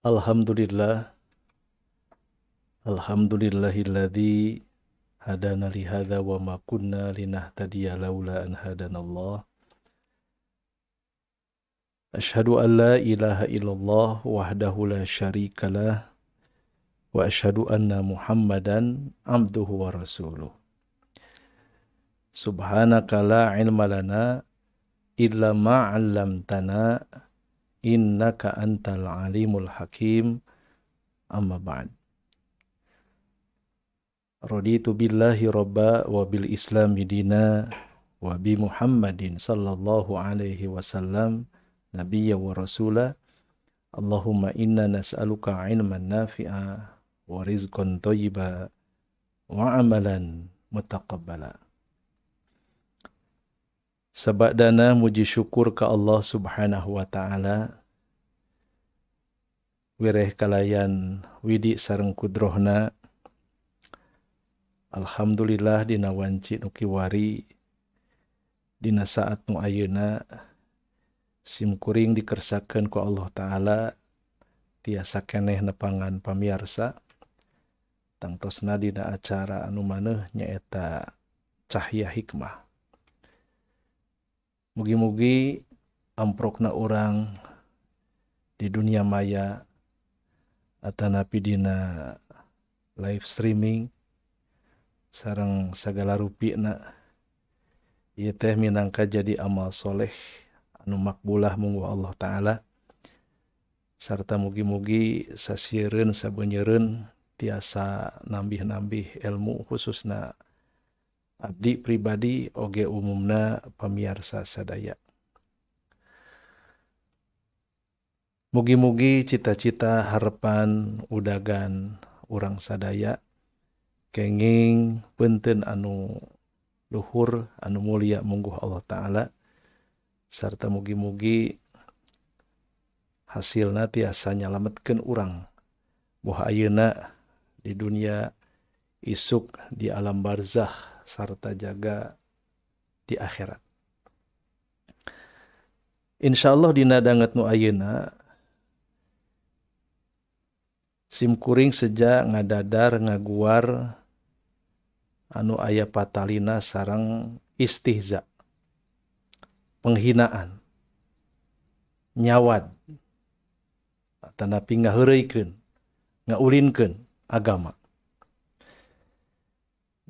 Alhamdulillah, alhamdulillahilladzi hadana li hadza wa ma kunna linahtadiya laula an hadanallah. Asyhadu an la ilaha illallah wahdahu la syarikalah wa asyhadu anna Muhammadan abduhu wa rasuluh. Subhanaka la ilma lana illa ma 'allamtana innaka antal alimul hakim. Amma ba'd. Raditu billahi rabba wa bil islami dina wa bi Muhammadin sallallahu alaihi wasallam nabiyya wa rasula. Allahumma inna nas'aluka ilman nafi'a wa rizqan thayyiba wa amalan mutaqabbala. Sabadana muji syukur ka Allah Subhanahu wa ta'ala, wireh kalayan widi sareng kudrohna. Alhamdulillah dina wanci nu kiwari, dina saat nu ayeuna sim kuring dikersakeun ku Allah Ta'ala tiasa keneh nepangan pamiarsa tangtosna dina acara anu maneuh nyaeta Cahya Hikmah. Mugi-mugi amprokna urang di dunia maya atanapi dina live streaming sareng sagala rupina ieu teh minangka jadi amal soleh anu makbulah munggu Allah Ta'ala, sarta mugi-mugi sasiereun sabeunyereun tiasa nambih-nambih ilmu khususna abdi pribadi oge umumna pamiarsa sadaya. Mugi-mugi cita-cita harapan udagan urang sadaya kenging peunteun anu luhur anu mulia mungguh Allah Ta'ala, sarta mugi-mugi hasilna tiasa nyalametkeun urang boh ayeuna di dunia, isuk di alam barzakh, sarta jaga di akhirat. Insyaallah dina danget nu ayeuna sim kuring seja ngadadar ngaguar anu aya patalina sareng istihza, penghinaan, nyawad, atanapi ngaheureuykeun, ngaulinkeun agama.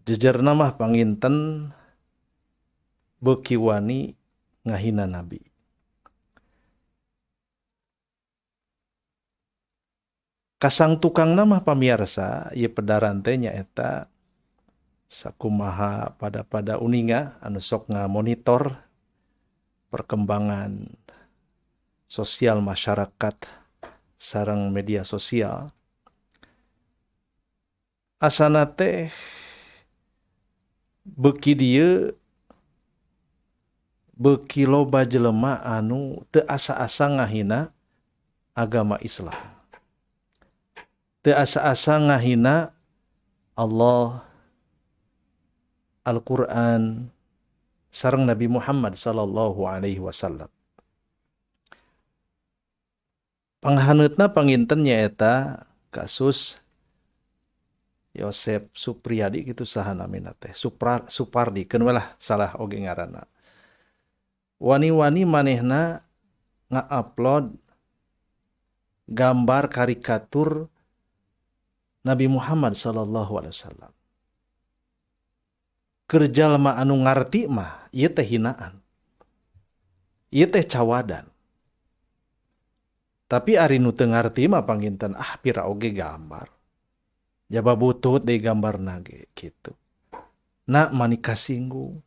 Jejerna mah panginten beuki wani ngahina nabi. Kasang tukangna mah pamiarsa ieu pedaran teh nyaeta sakumaha pada-pada uninga anu sok ngamonitor perkembangan sosial masyarakat sareng media sosial. Asana teh beuki dieu beuki loba jelema anu teu asa-asa ngahina agama Islam, teu asa-asa ngahina Allah, Al-Quran, sareng Nabi Muhammad sallallahu alaihi wasallam. Panghaneutna panginten nyaeta kasus Yosep Supriyadi gitu saha namina teh, Supardi keun we lah, salah oge ngaranna. Wani-wani manehna nga-upload gambar karikatur Nabi Muhammad sallallahu alaihi wasallam. Keur jalma anu ngarti mah ieu teh hinaan, ieu teh cawadan. Tapi ari nu teu ngarti mah panginten ah pira oge gambar, jaba butut deui gambarna ge kitu. Na mani kasinggung.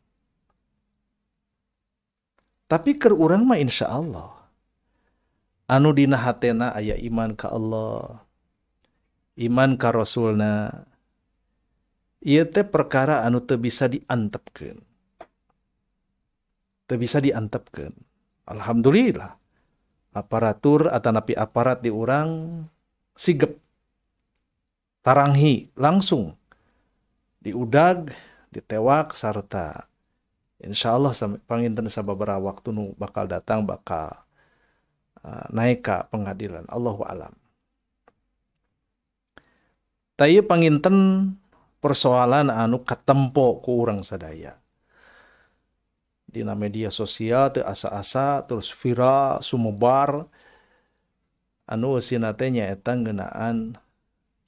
Tapi keur urang mah insyaallah anu dina hatena aya iman ka Allah, iman ka Rasulna, ieu teh perkara anu teu bisa diantepkeun. Teu bisa diantepkeun. Alhamdulillah aparatur atanapi aparat di urang sigep, taranghi langsung diudag, ditewak, sarta insyaallah panginten sababaraha waktu nu bakal datang bakal naik ka pengadilan. Allahu alam. Tah ieu panginten persoalan anu katempo ku urang sadaya. Dina media sosial teu asa-asa terus viral sumebar anu eusina teh nyaeta ngeunaan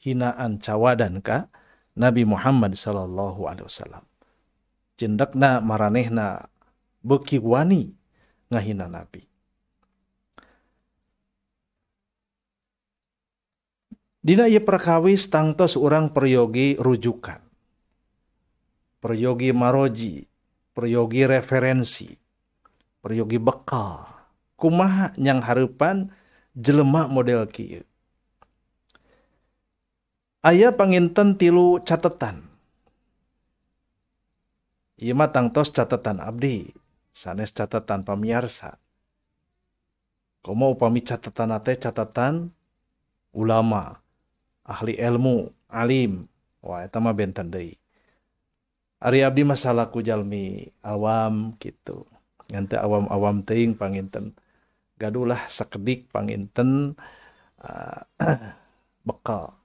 hinaan cawadan ka Nabi Muhammad sallallahu alaihi wasallam. Cindekna maranehna beuki wani ngahina Nabi. Dina ieu perkawis tangtos urang peryogi rujukan, peryogi maroji, peryogi referensi, peryogi bekal. Kumaha nyang hareupan jelema model kieu. Aya panginten tilu catetan. Ieu mah tangtos catatan abdi, sanes catatan pamiarsa. Komo upami catatan teh catatan ulama, ahli ilmu, alim, wah eta mah benten deui. Ari abdi mah salaku jalmi awam gitu. Ngan teu awam-awam teuing panginten. Gadulah sakedik panginten bekal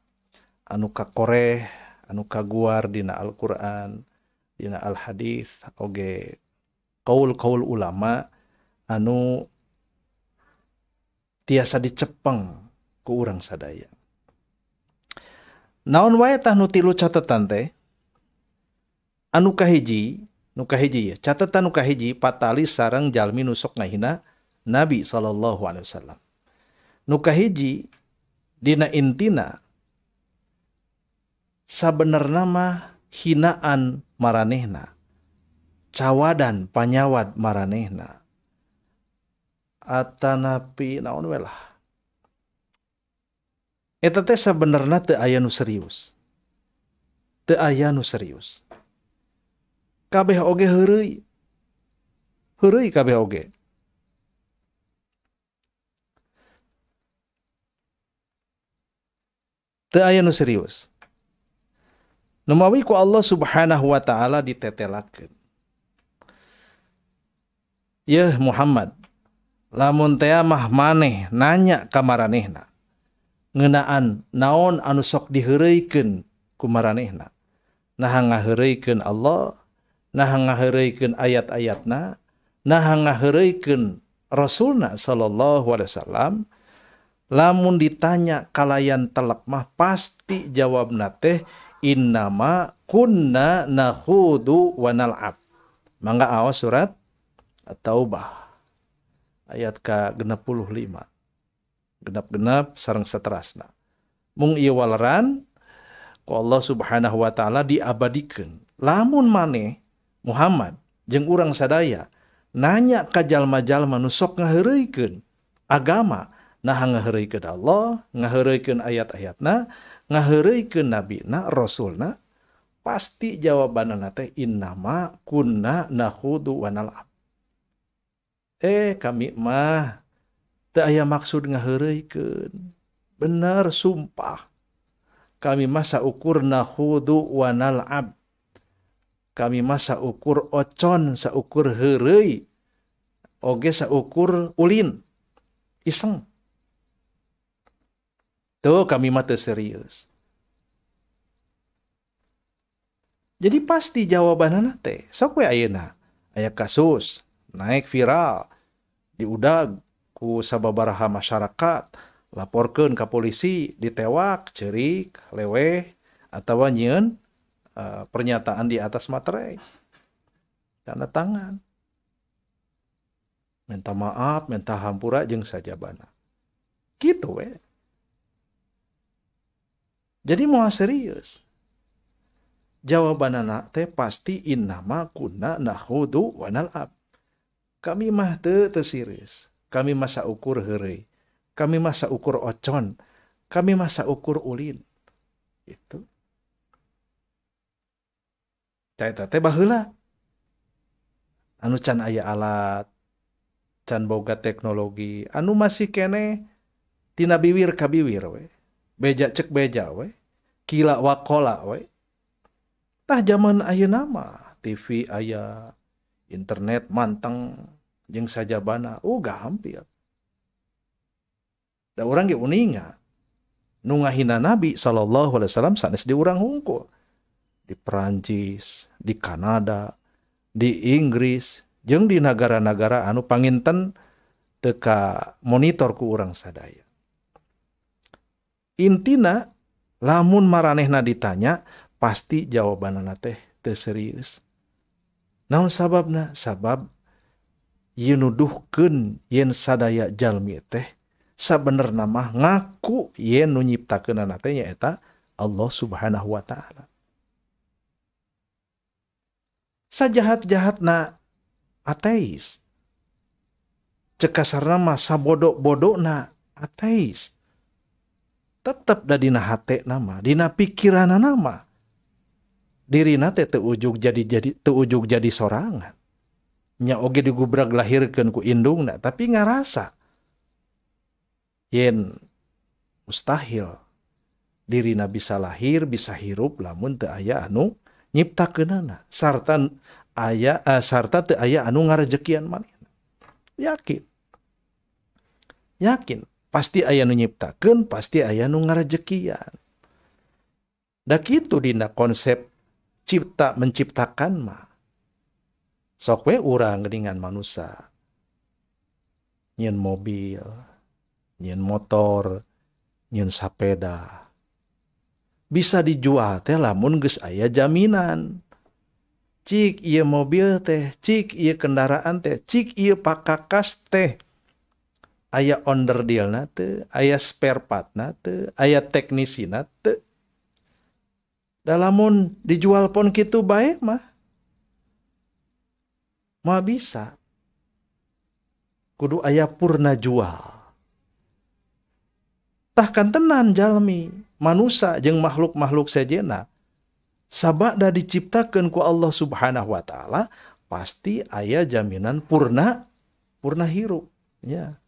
anu kakoreh, anu kaguar dina Al-Qur'an, dina Al-Hadis, oge kaul-kaul ulama anu tiasa dicepeng ku urang sadaya. Naon wae tah nu tilu catatan teh? Anu kahiji, nu kahiji ya, catatan nu kahiji patali sareng jalmi nu sok ngahina Nabi sallallahu alaihi wasallam. Nu kahiji dina intina sabenerna mah hinaan maranehna, cawadan panyawad maranehna, atanapi naon we lah. Eta teh sabenerna teu aya nu serius. Teu aya nu serius. Kabeh oge heureuy. Heureuy kabeh oge. Teu aya nu serius. Numawi ku Allah Subhanahu wa taala ditetelakeun. Yeuh Muhammad, lamun teh mah maneh nanya ka maranehna ngeunaan naon anu sok diheureuykeun ku maranehna. Naha ngaheureuykeun Allah, naha ngaheureuykeun ayat-ayatna, naha ngaheureuykeun Rasulna sallallahu alaihi wasallam. Lamun ditanya kalayan telek mah pasti jawabna teh innama kunna nakhudu wa nal'ab. Mangga aos surat At-Taubah ayat ka-65. Genap-genap sareng saterasna. Mung ieu waleran ku Allah Subhanahu wa taala diabadikeun. Lamun maneh Muhammad jeung urang sadaya nanya ka jalma-jalma nu sok ngaheureuykeun agama, naha ngaheureuykeun Allah, ngaheureuykeun ayat-ayatna, ngaheureuykeun nabina, rasulna, pasti jawabanna teh innama kunna nakhudu wa nal'ab. Kami mah teu aya maksud ngaheureuykeun. Bener sumpah. Kami mah saukur nakhudu wa nal'ab. Kami mah saukur ocon, saukur heureuy, oge saukur ulin, iseng. Tuh kami mah teu serius. Jadi pasti jawabanana teh sok we ayeuna aya kasus naik viral diudag ku sababaraha masyarakat, laporkeun ka polisi, ditewak, ceurik, leweh atawa nyieun pernyataan di atas materai, tanda tangan, minta maaf, minta hampura jeung sajabana. Gitu we. Jadi moal serius. Jawabanana teh pasti innama kunna nakhudu wa nal'ab. Kami mah teu serius. Kami mah saukur heureuy. Kami mah saukur ocon. Kami mah saukur ulin. Itu. Eta teh baheula. Anu can aya alat, can boga teknologi, anu masih keneh tina biwir ka biwir we. Beja cek beja we. Kila wakola we. Tah zaman ayeuna mah TV aya, internet manteng jeung sajabana, gampil. Da urang ge uninga. Nu ngahina Nabi sallallahu alaihi wasallam sanes di urang hungkul. Di Perancis, di Kanada, di Inggris, jeung di nagara-nagara anu panginten teu ka monitor ku urang sadaya. Intina lamun maranehna ditanya pasti jawabanana teh teu serius. Naon sababna? Sabab ieu nuduhkeun yen sadaya jalmi teh sabenerna mah ngaku yen nu nyiptakeunana teh nyaeta Allah Subhanahu wa taala. Sajahat-jahatna ateis. Cek kasarna mah sabodok-bodokna ateis. Tetep da dina hatena mah, dina pikiranana mah dirina teh teu ujug jadi sorangan. Nya oge digubrag lahirkeun ku indungna tapi ngarasa yen mustahil dirina bisa lahir, bisa hirup lamun teu aya anu nyiptakeunana sarta aya sarta teu aya anu ngarejekian manehna. Yakin. Yakin pasti aya nu nyiptakeun, pasti aya nu ngarejekian. Da kitu dina konsep cipta menciptakan mah. Sok we urang geuningan manusia. Nyieun mobil, nyieun motor, nyieun sapeda. Bisa dijual teh lamun geus aya jaminan. Cik ieu mobil teh, cik ieu kendaraan teh, cik ieu pakakas teh. Aya onderdilna teh, aya spare partna teh, aya teknisina teh. Da lamun dijual pon kitu bae mah mah bisa. Kudu aya purna jual. Tah kantenan jalmi, manusa jeung makhluk-makhluk sejenna sabada diciptakeun ku Allah Subhanahu wa taala pasti aya jaminan purna hirup ya.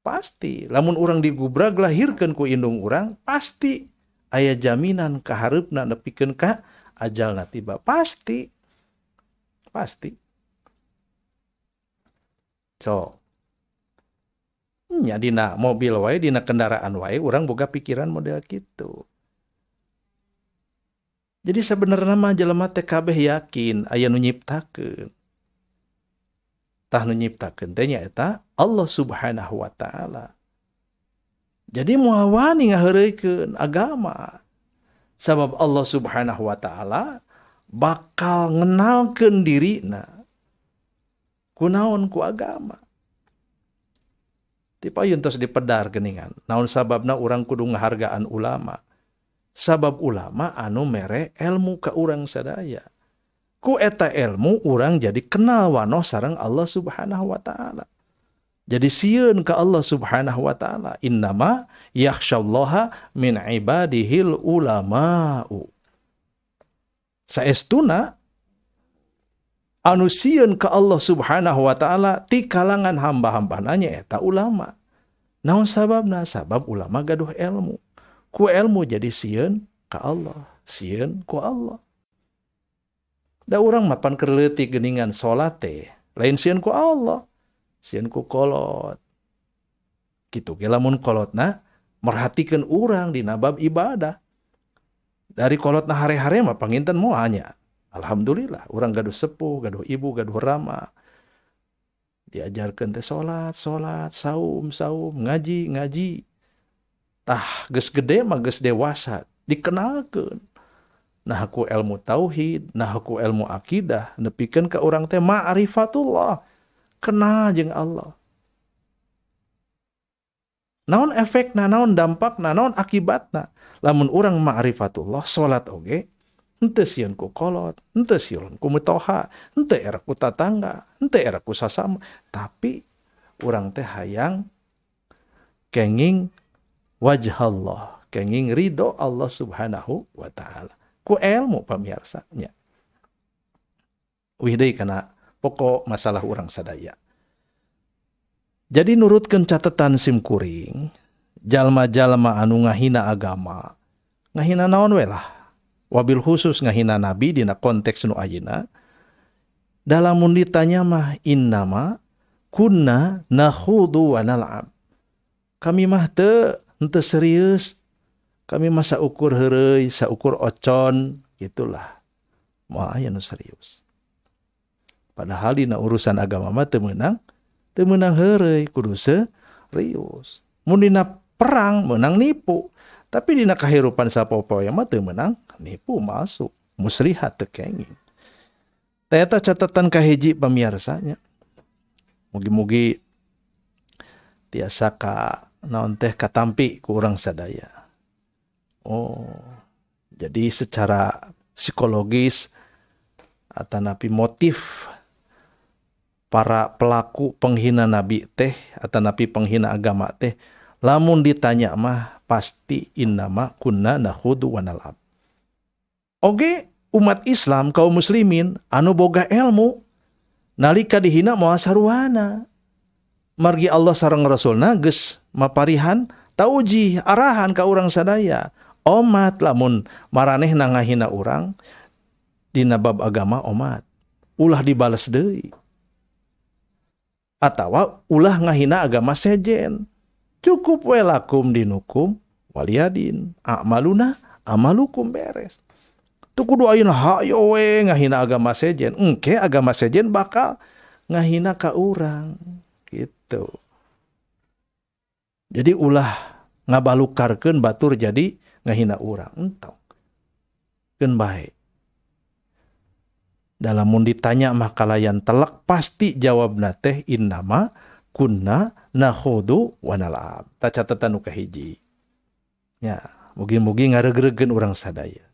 Pasti lamun urang digubrag lahirkeun ku indung urang pasti aya jaminan kahareupna nepikeun ka ajalna tiba, pasti. Pasti. So nya dina mobil wae, dina kendaraan wae urang boga pikiran model kitu. Jadi sebenarnya mah jelema teh kabeh yakin aya nu nyiptakeun. Tah nu nyiptakeun teh nyaeta Allah Subhanahu wa taala. Jadi moal wani ngaheureuykeun agama. Sabab Allah Subhanahu wa taala bakal ngenalkeun dirina kunaon ku agama. Tipayun tos dipedar geuningan. Naon sababna urang kudu ngahargaan ulama. Sabab ulama anu mere ilmu ka urang sadaya. Ku eta ilmu urang jadi kenal wanoh sareng Allah Subhanahu wa taala. Jadi sieun ka Allah Subhanahu wa taala. Innama yakhsyallaha min ibadihil ulama'u. Saestuna anu sieun ka Allah Subhanahu wa taala ti kalangan hamba-hambana nyaeta ulama. Naon sababna? Sabab ulama gaduh ilmu. Ku ilmu jadi sieun ka Allah, sieun ku Allah. Da urang mapan keur leutik geuningan salat teh, lain sieun ku Allah, sieun ku kolot. Kitu ge lamun kolotna merhatikeun urang dina bab ibadah. Dari kolotna hare-hare mah panginten moal nya. Alhamdulillah urang gaduh sepuh, gaduh ibu, gaduh rama. Diajarkeun teh salat, salat, saum, saum, ngaji, ngaji. Tah geus gede mah geus dewasa dikenalkeun. Nah ku ilmu tauhid, nah ku ilmu akidah nepikeun ka urang teh ma'rifatullah, kenal jeung Allah. Naon efekna, naon dampakna, naon akibatna lamun urang ma'rifatullah salat oge henteu sieun ku kolot, henteu sieun ku mitoha, henteu era ku tatangga, henteu era ku sasama, tapi urang teh hayang kenging wajah Allah, kenging ridho Allah Subhanahu wa taala. Ku ilmu pamirsa nya. Wih deui kana pokok masalah urang sadaya. Jadi nurutkeun catatan simkuring, jalma-jalma anu ngahina agama, ngahina naon we lah. Wabil khusus ngahina nabi dina konteks nu ayeuna. Dalamun ditanya mah innama kunna nakhudu wa nal'ab. Kami mah teu Henteu serius. Kami mah saukur heureuy, saukur ocon, gitulah. Moal aya nu serius. Padahal dina urusan agama mah teu meunang heureuy, kudu serius. Mun dina perang meunang nipu, tapi dina kahirupan sapopoe mah teu meunang nipu masuk. Muslihat teu kenging. Tah eta catatan kahiji pamiarsanya. Mugi-mugi tiasa ka naon teh katampi ku urang sadaya. Oh, jadi secara psikologis atanapi motif para pelaku penghina nabi teh atanapi penghina agama teh lamun ditanya mah pasti innama kunna nakhudu wa nal'ab. Oge umat Islam kaum muslimin anu boga ilmu nalika dihina moal saruana. Margi Allah sareng Rasulna geus maparihan tauji arahan ka urang sadaya. Omat lamun maranehna ngahina urang dina bab agama omat ulah dibales deui. Atawa ulah ngahina agama sejen. Cukup we lakum dinukum waliyadin a'maluna amalukum beres. Tuh kudu ayeuna hayo we ngahina agama sejen. Engke agama sejen bakal ngahina ka urang gitu. Jadi ulah ngabalukarkeun batur jadi ngahina urang entong. Keun bae. Dalam mun ditanya mah kalayan telek pasti jawabna teh innama kunna nakhudu wa nal'ab. Ta catatan nu kahiji. Ya, mugi-mugi ngareugreugkeun urang sadaya.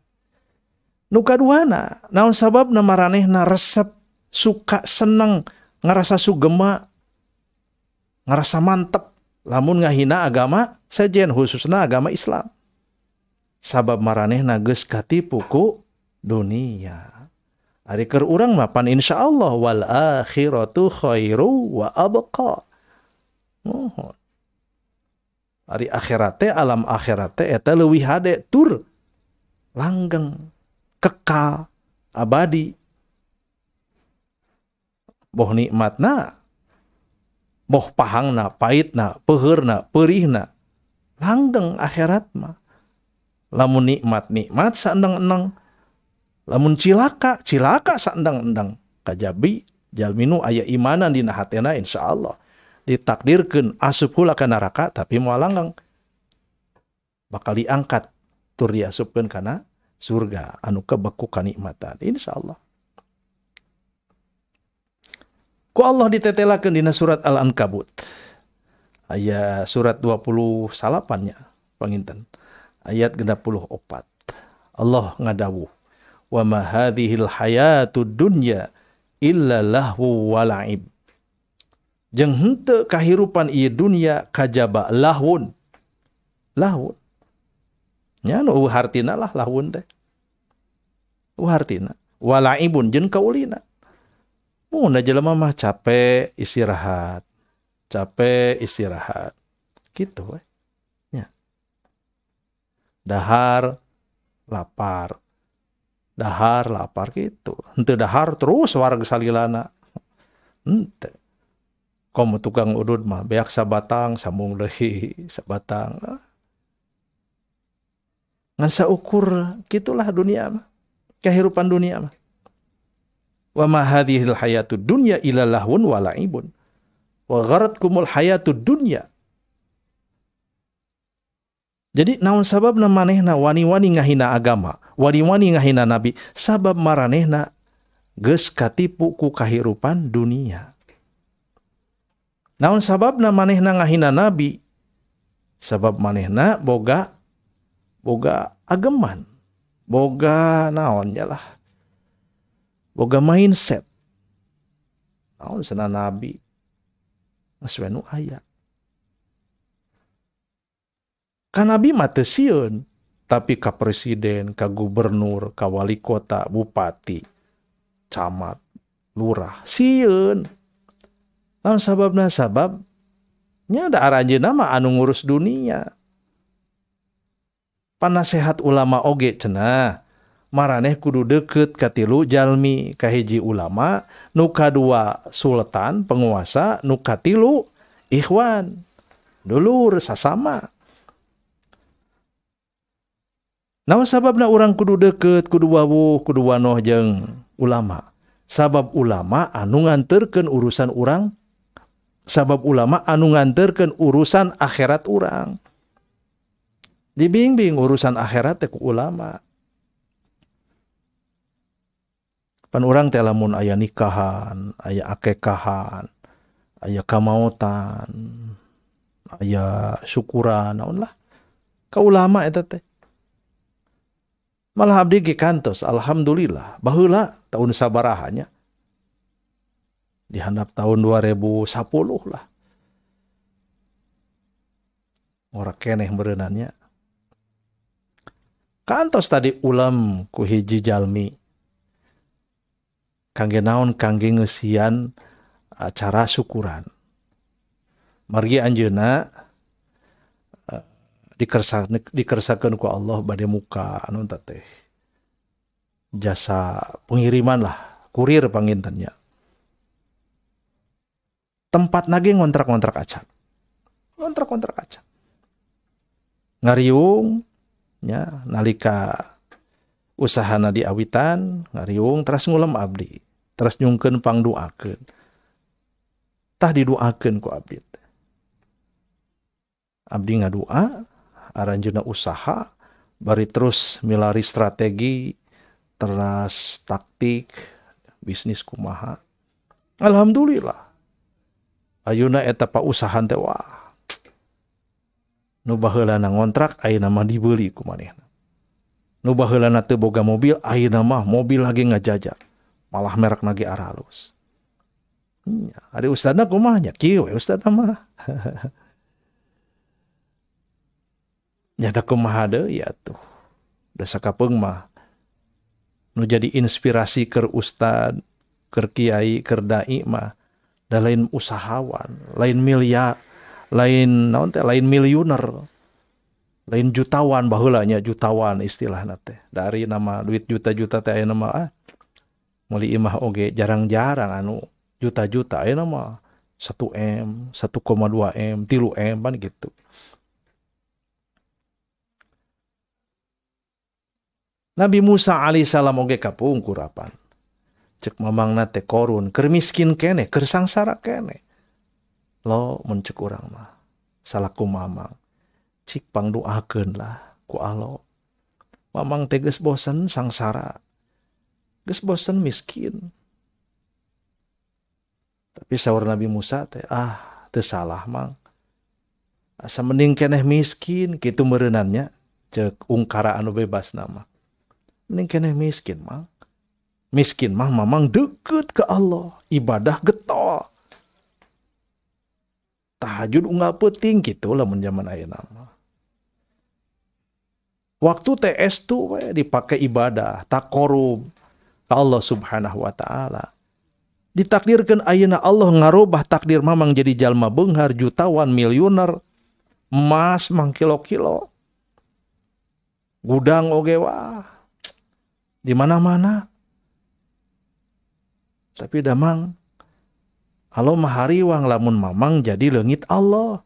Nu kaduana, naon sababna maranehna resep, suka seneng, ngarasa sugema, ngarasa mantep lamun ngahina agama sejen khususna agama Islam. Sabab maranehna geus katipu ku dunia. Ari keur urang mah pan insyaallah wal akhiratu khairu wa abqa. Mohon. Ari akhirate alam akhirate eta leuwih hade tur langgeng kekal abadi. Boh nikmatna, boh pahangna, pahitna, peuheurna, peurihna, langgeng akhirat mah. Lamun nikmat nikmat saendang-endang, lamun cilaka cilaka saendang-endang. Kajabi jalmi nu aya imanan dina hatena insyaallah ditakdirkeun asup heula ka neraka tapi moal langgeng, bakal diangkat tur diasupkeun kana surga anu kebeku kanikmatan insyaallah. Ku Allah ditetelakeun dina surat Al-Ankabut ayat surat 29 nya panginten ayat 64. Allah ngadawuh wa ma hadhil hayatud dunya illa lahwu wa la'ib. Jeung henteu kahirupan ieu dunya kajaba lahwun. Lahwun. Nya nu hartina lah lahwun teh. Hartina wa la'ibun jeung kaulina. Mun jelema mah capek istirahat. Capek istirahat. Kitu we. Nya. Dahar lapar. Dahar lapar gitu. Henteu dahar terus wareg salilana. Henteu. Komo tukang udud mah beak sabatang sambung deui sabatang. Ngan saukur kitulah dunia mah. Kehidupan dunia mah. Wa ma hadhil hayatud dunya illa lahwun wa la'ibun. Wa gharatkumul hayatud dunya. Jadi naon sababna manehna wani-wani ngahina agama, wani-wani ngahina nabi, sabab maranehna geus katipu ku kahirupan dunia. Naon sababna manehna ngahina nabi, sabab manehna boga ageman, boga naon nya lah, boga mindset. Naon cenah nabi, geus we nu aya. Ka nabi mah teu sieun, tapi ka presiden, ka gubernur, ka wali kota, bupati, camat, lurah, sieun. Naon sababna? Sabab nya da aranjeunna mah anu ngurus dunia. Panasehat ulama oge cenah, maraneh kudu deukeut ka tilu jalmi, kahiji ulama, nu kadua sultan penguasa, nu katilu ikhwan, dulur sasama. Naon sababna urang kudu deukeut, kudu wawuh, kudu wanoh jeung ulama? Sabab ulama anu nganterkeun urusan urang, sabab ulama anu nganterkeun urusan akhirat urang. Dibimbing urusan akhirat teh ku ulama. Pan urang teh lamun aya nikahan, aya akekahan, aya kamaotan, aya syukuran, naon lah ka ulama eta teh. Malah abdi ge kantos, alhamdulillah, baheula tahun sabaraha nya. Di handap tahun 2010 lah. Ora keneh meureunannya. Kantos tadi ulam ku hiji jalmi. Kangge naon? Kangge ngeusian acara syukuran. Margi anjeunna dikersakeun ku Allah bade muka anu teh jasa pengiriman lah, kurir pangintennya. Tempat nage ngontrak-ngontrak acan. Ngontrak-ngontrak acan. Ngariung nya nalika usahana diawitan, ngariung teras ngulem abdi, teras nyungkeun pangduakeun. Tah diduakeun ku abdi teh. Abdi ngadua, aranjeunna usaha, bari terus milari strategi, teras taktik, bisnis kumaha. Alhamdulillah. Ayeuna eta pausahaan teh wah. Nu baheulana ngontrak ayeuna mah dibeli ku manehna. Nu baheulana teu boga mobil ayeuna mah mobil lagi ngajajar. Malah merekna ge aralus. Nya, ari ustadna kumaha nya? Kieu we ustadna mah. Nyata kumaha deui atuh. Da sakapeung mah nu jadi inspirasi keur ustad, keur kiai, keur dai mah da lain usahawan, lain miliar, lain naon teh, lain miliuner, lain jutawan baheula nya, jutawan istilahna teh. Dari nama duit juta-juta teh ayeuna mah meuli imah oge jarang-jarang anu juta-juta, ayeuna mah 1 M, 1,2 M, 3 M pan gitu. Nabi Musa alaihissalam oge kapungkurapan. Cek mamangna teh korun, keur miskin keneh, keur sangsara keneh. Lo mun cek urang mah salaku mamang, cik pangduakeun lah ku Allah. Mamang teh geus bosen sangsara, geus bosen miskin. Tapi saur Nabi Musa teh, ah teu salah mang. Asa mending keneh miskin kitu meureunannya, cek ungkara anu bebas nama. Mending keneh miskin mang. Miskin mah mamang deket ke Allah, ibadah getol. Tahajud unggal peuting kitu lamun zaman ayeuna mah. Waktu TS tuh we dipake ibadah, taqarrub ka Allah Subhanahu wa taala. Ditakdirkeun ayeuna Allah ngarubah takdir mamang jadi jalma beunghar, jutawan, miliuner, emas mang kilo-kilo. Gudang oge wah. Di mana-mana. Tapi damang Allah mahariwang lamun mamang jadi leungit Allah.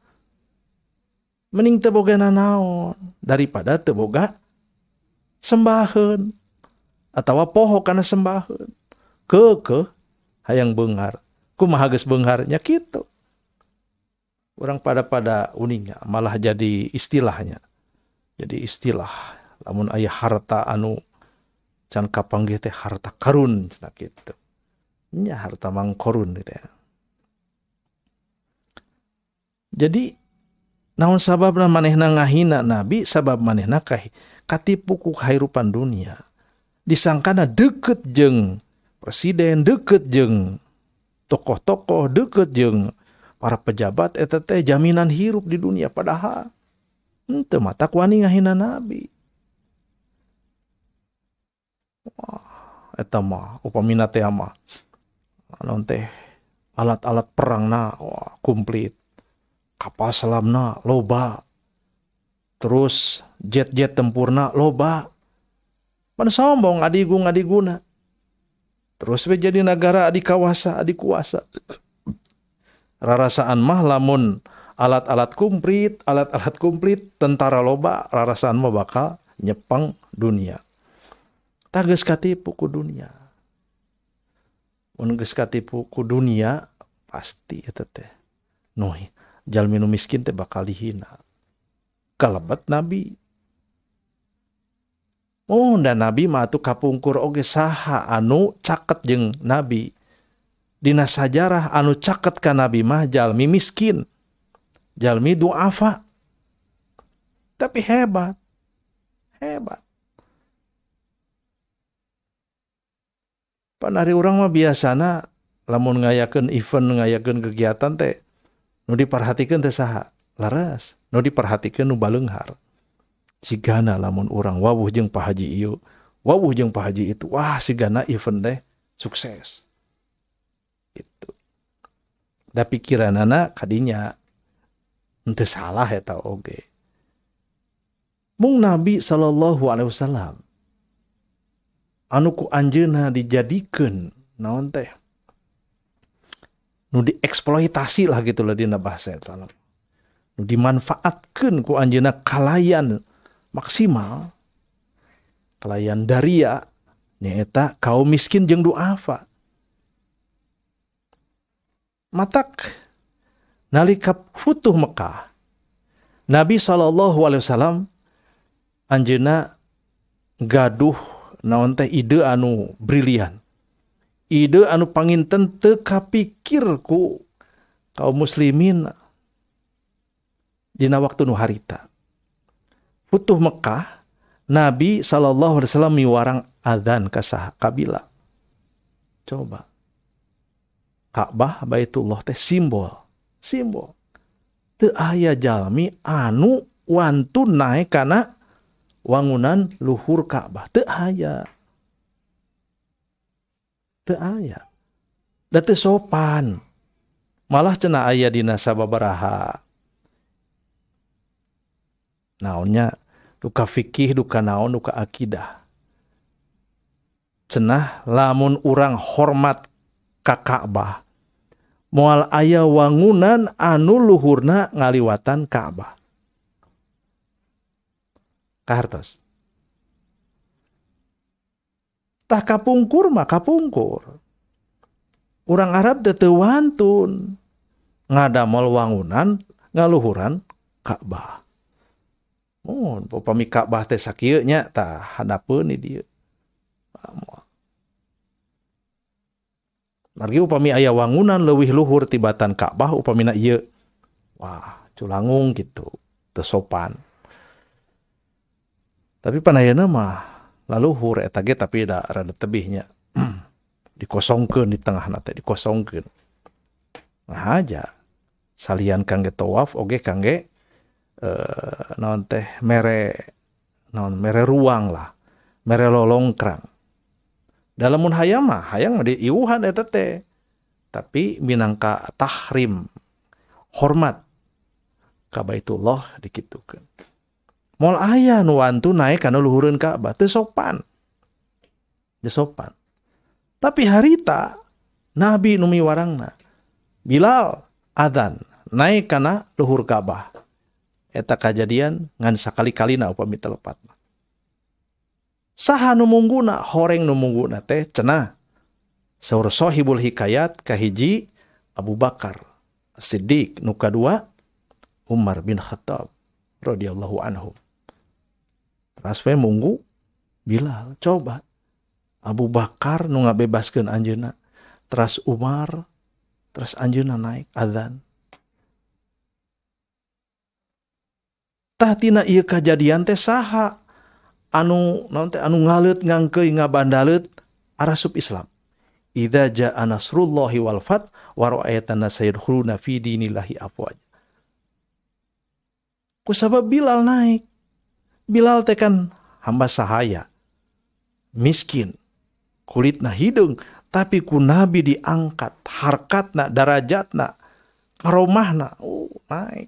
Mending teu boga nanaon daripada teu boga sembaheun atawa poho kana sembaheun. Keukeuh hayang beunghar. Kumaha geus beunghar nya kitu. Urang pada uninga malah jadi istilahnya. Jadi istilah lamun aya harta anu can kapanggih teh harta karun cenah kitu. Nya harta mangkorun gitu ya. Jadi naon sababna manehna ngahina nabi, sabab manehna katipu ku kahirupan dunia. Disangkana deket jeung presiden, deket jeung tokoh-tokoh, deket jeung para pejabat eta teh jaminan hirup di dunia, padahal henteu matak wani ngahina nabi. Wah, eta mah upamina teh mah naon teh alat-alat perangna wah komplit, kapal selamna loba, terus jet-jet tempurna loba. Pan sombong adigung adiguna. Terus we jadi negara adikawasa adikuasa. Rarasaan mah lamun alat-alat komplit, tentara loba, rarasaan mah bakal nyepeng dunia. Tah geus katipu ku dunia. Mun geus katipu ku dunia pasti eta teh. Nu jalmi nu miskin teh bakal dihina. Kalebet nabi. Oh, dan nabi mah atuh kapungkur oge saha anu caket jeung nabi. Dina sajarah anu caket ka nabi mah jalmi miskin. Jalmi duafa. Tapi hebat. Hebat. Pan ari urang mah biasana lamun ngayakeun event, ngayakeun kegiatan teh nu diperhatikeun teh saha? Laras, nu diperhatikeun nu baleunghar. Sigana lamun urang wawuh jeung Pak Haji ieu, wawuh jeung Pak Haji itu, wah sigana event teh sukses. Gitu. Da pikiranana kadinya henteu salah eta oge. Mung Nabi sallallahu alaihi wasallam anu ku anjeunna dijadikeun naon teh? Nu dieksploitasi lah gitu lah dina bahasa eta. Nu dimanfaatkeun ku anjeunna kalayan maksimal, kalayan daria nyaeta kaum miskin jeung duafa. Matak nalika futuh Mekah, Nabi sallallahu alaihi wasallam anjeunna gaduh naon teh ide anu brilian. Ide anu panginten teu kapikir ku kaum muslimin dina waktu nu harita. Futuh Mekah, Nabi sallallahu alaihi wasallam miwarang adzan ka saha kabila. Coba. Ka'bah Baitullah teh simbol, simbol. Teu aya jalmi anu wantun naek kana wangunan luhur Ka'bah, teu aya. Teu aya. Da teu sopan. Malah cenah aya dina sababaraha. Naonnya duka fikih, duka naon, duka akidah. Cenah lamun urang hormat ka Ka'bah, moal aya wangunan anu luhurna ngaliwatan Ka'bah. Kahartos. Tah kapungkur mah kapungkur. Urang Arab teh teu wantun ngadamel wangunan ngaluhuran Ka'bah. Mun upami Ka'bah teh sakieu nya tah handapeun di dieu. Margi upami aya wangunan leuwih luhur tibatan Ka'bah upamina ieu. Wah, culangung gitu, teu sopan. Tapi panayana mah laluhur eta ge tapi da rada tebihnya. Dikosongkeun di tengahna teh, dikosongkeun. Nah aja salian kangge tawaf oge kangge naon teh mere naon mere ruang lah, mere lolongkrang. Dalam mun hayang mah hayang mah diiuhan eta teh. Tapi minangka tahrim hormat ka Baitullah dikitukeun. Moal aya nu wantu naek kana luhureun Ka'bah teu sopan. Teu sopan. Tapi harita Nabi nu miwarangna Bilal adzan naek kana luhur Ka'bah. Eta kajadian ngan sakali-kalina upami telepat. Saha nu mungguna, horeng nu mungguna teh cenah. Saur Sohibul Hikayat kahiji Abu Bakar Siddiq, nu kadua Umar bin Khattab radhiyallahu anhu. Teras we munggu Bilal, coba Abu Bakar nu ngabebaskeun anjeunna, teras Umar, teras anjeunna naik adzan. Tah tina ieu kajadian teh saha anu naon teh anu ngaleut ngangkeuy ngabandaleut arasup Islam. Idza jaa nasrullahi wal fath wa ra'aitan nasa yadkhuluna fi dinillahi afwaja. Kusabab Bilal naik. Bilal teh kan hamba sahaya, miskin, kulitna hidung, tapi ku Nabi diangkat harkatna, darajatna, karomahna, naik.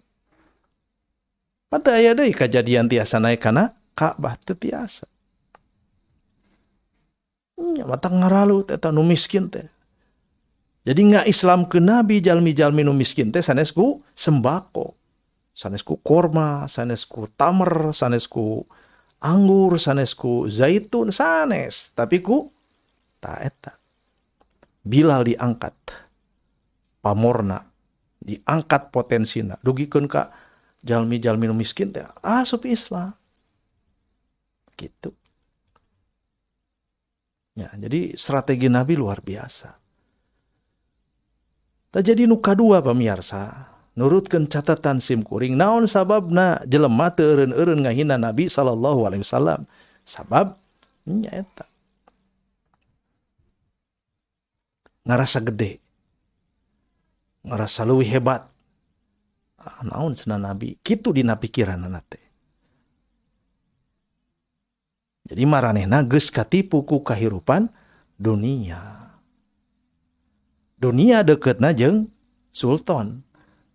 Panteu aya deui kajadian tiasa naik kana Ka'bah teu tiasa. Nya mata ngaralu teh nu miskin teh. Jadi nggak Islam ke Nabi jalmi-jalmi nu miskin teh sanes ku sembako, sanes ku korma, sanes ku tamer, sanes ku anggur, sanes ku zaitun, sanes, tapi ku ta eta. Bilal diangkat pamorna, diangkat potensina, dugikeun ka jalmi-jalmi nu miskin teh asup Islam. Gitu. Ya, jadi strategi Nabi luar biasa. Tah jadi nu kadua pamirsa, nurutkeun catatan sim kuring naon sababna jelema teu eureun-eureun ngahina Nabi sallallahu alaihi wasallam. Sabab nya eta. Ngarasa gede. Ngarasa leuwih hebat. Ah, naon cenah Nabi? Kitu dina pikiranna teh. Jadi maranehna geus katipu ku kahirupan dunia. Dunia deketna jeung sultan.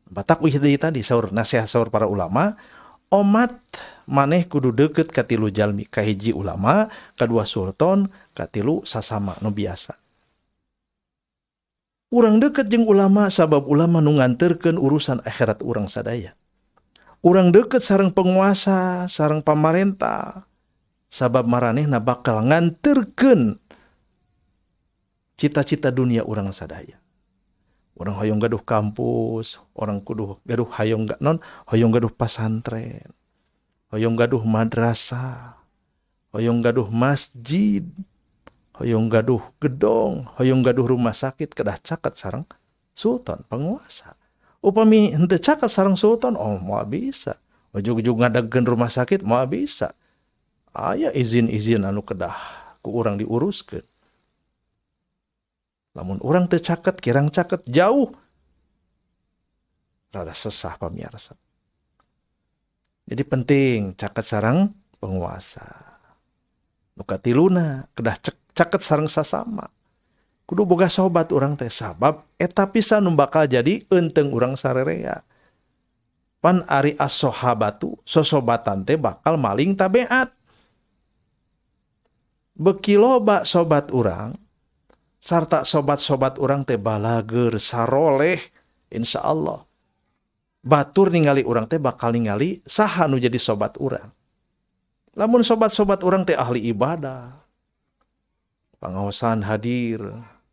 Batak wih deui tadi saur nasihat saur para ulama, omat maneh kudu deket ka tilu jalmi, kahiji ulama, kadua sultan, katilu sasama nu biasa. Urang deket jeung ulama sabab ulama nu nganterkeun urusan akhirat urang sadaya. Urang deket sareng penguasa, sareng pamarentah, sabab maranehna bakal nganterkeun cita-cita dunia urang sadaya. Urang hoyong gaduh kampus, orang kudu gaduh hayong non, hoyong gaduh pasantren, hoyong gaduh madrasah, hoyong gaduh masjid, hoyong gaduh gedong, hoyong gaduh rumah sakit, kedah caket sareng sultan penguasa. Upami henteu caket sareng sultan, oh moal bisa. Ujug-ujug ngadegkeun rumah sakit moal bisa. Aya izin-izin anu kedah ku urang diuruskeun. Lamun urang teu caket, kirang caket jauh, rada sesah pamirsa. Jadi penting caket sareng penguasa. Nu katiluna kedah caket sareng sasama. Kudu boga sobat urang teh sabab eta pisan nu bakal jadi eunteung urang sarerea. Pan ari as-sahabatu, sosobatan teh bakal maling tabeat. Beki loba sobat urang sarta sobat-sobat urang teh balager saroleh, insyaallah batur ningali urang teh bakal ningali saha nu jadi sobat urang. Lamun sobat-sobat urang teh ahli ibadah, pangaosan hadir,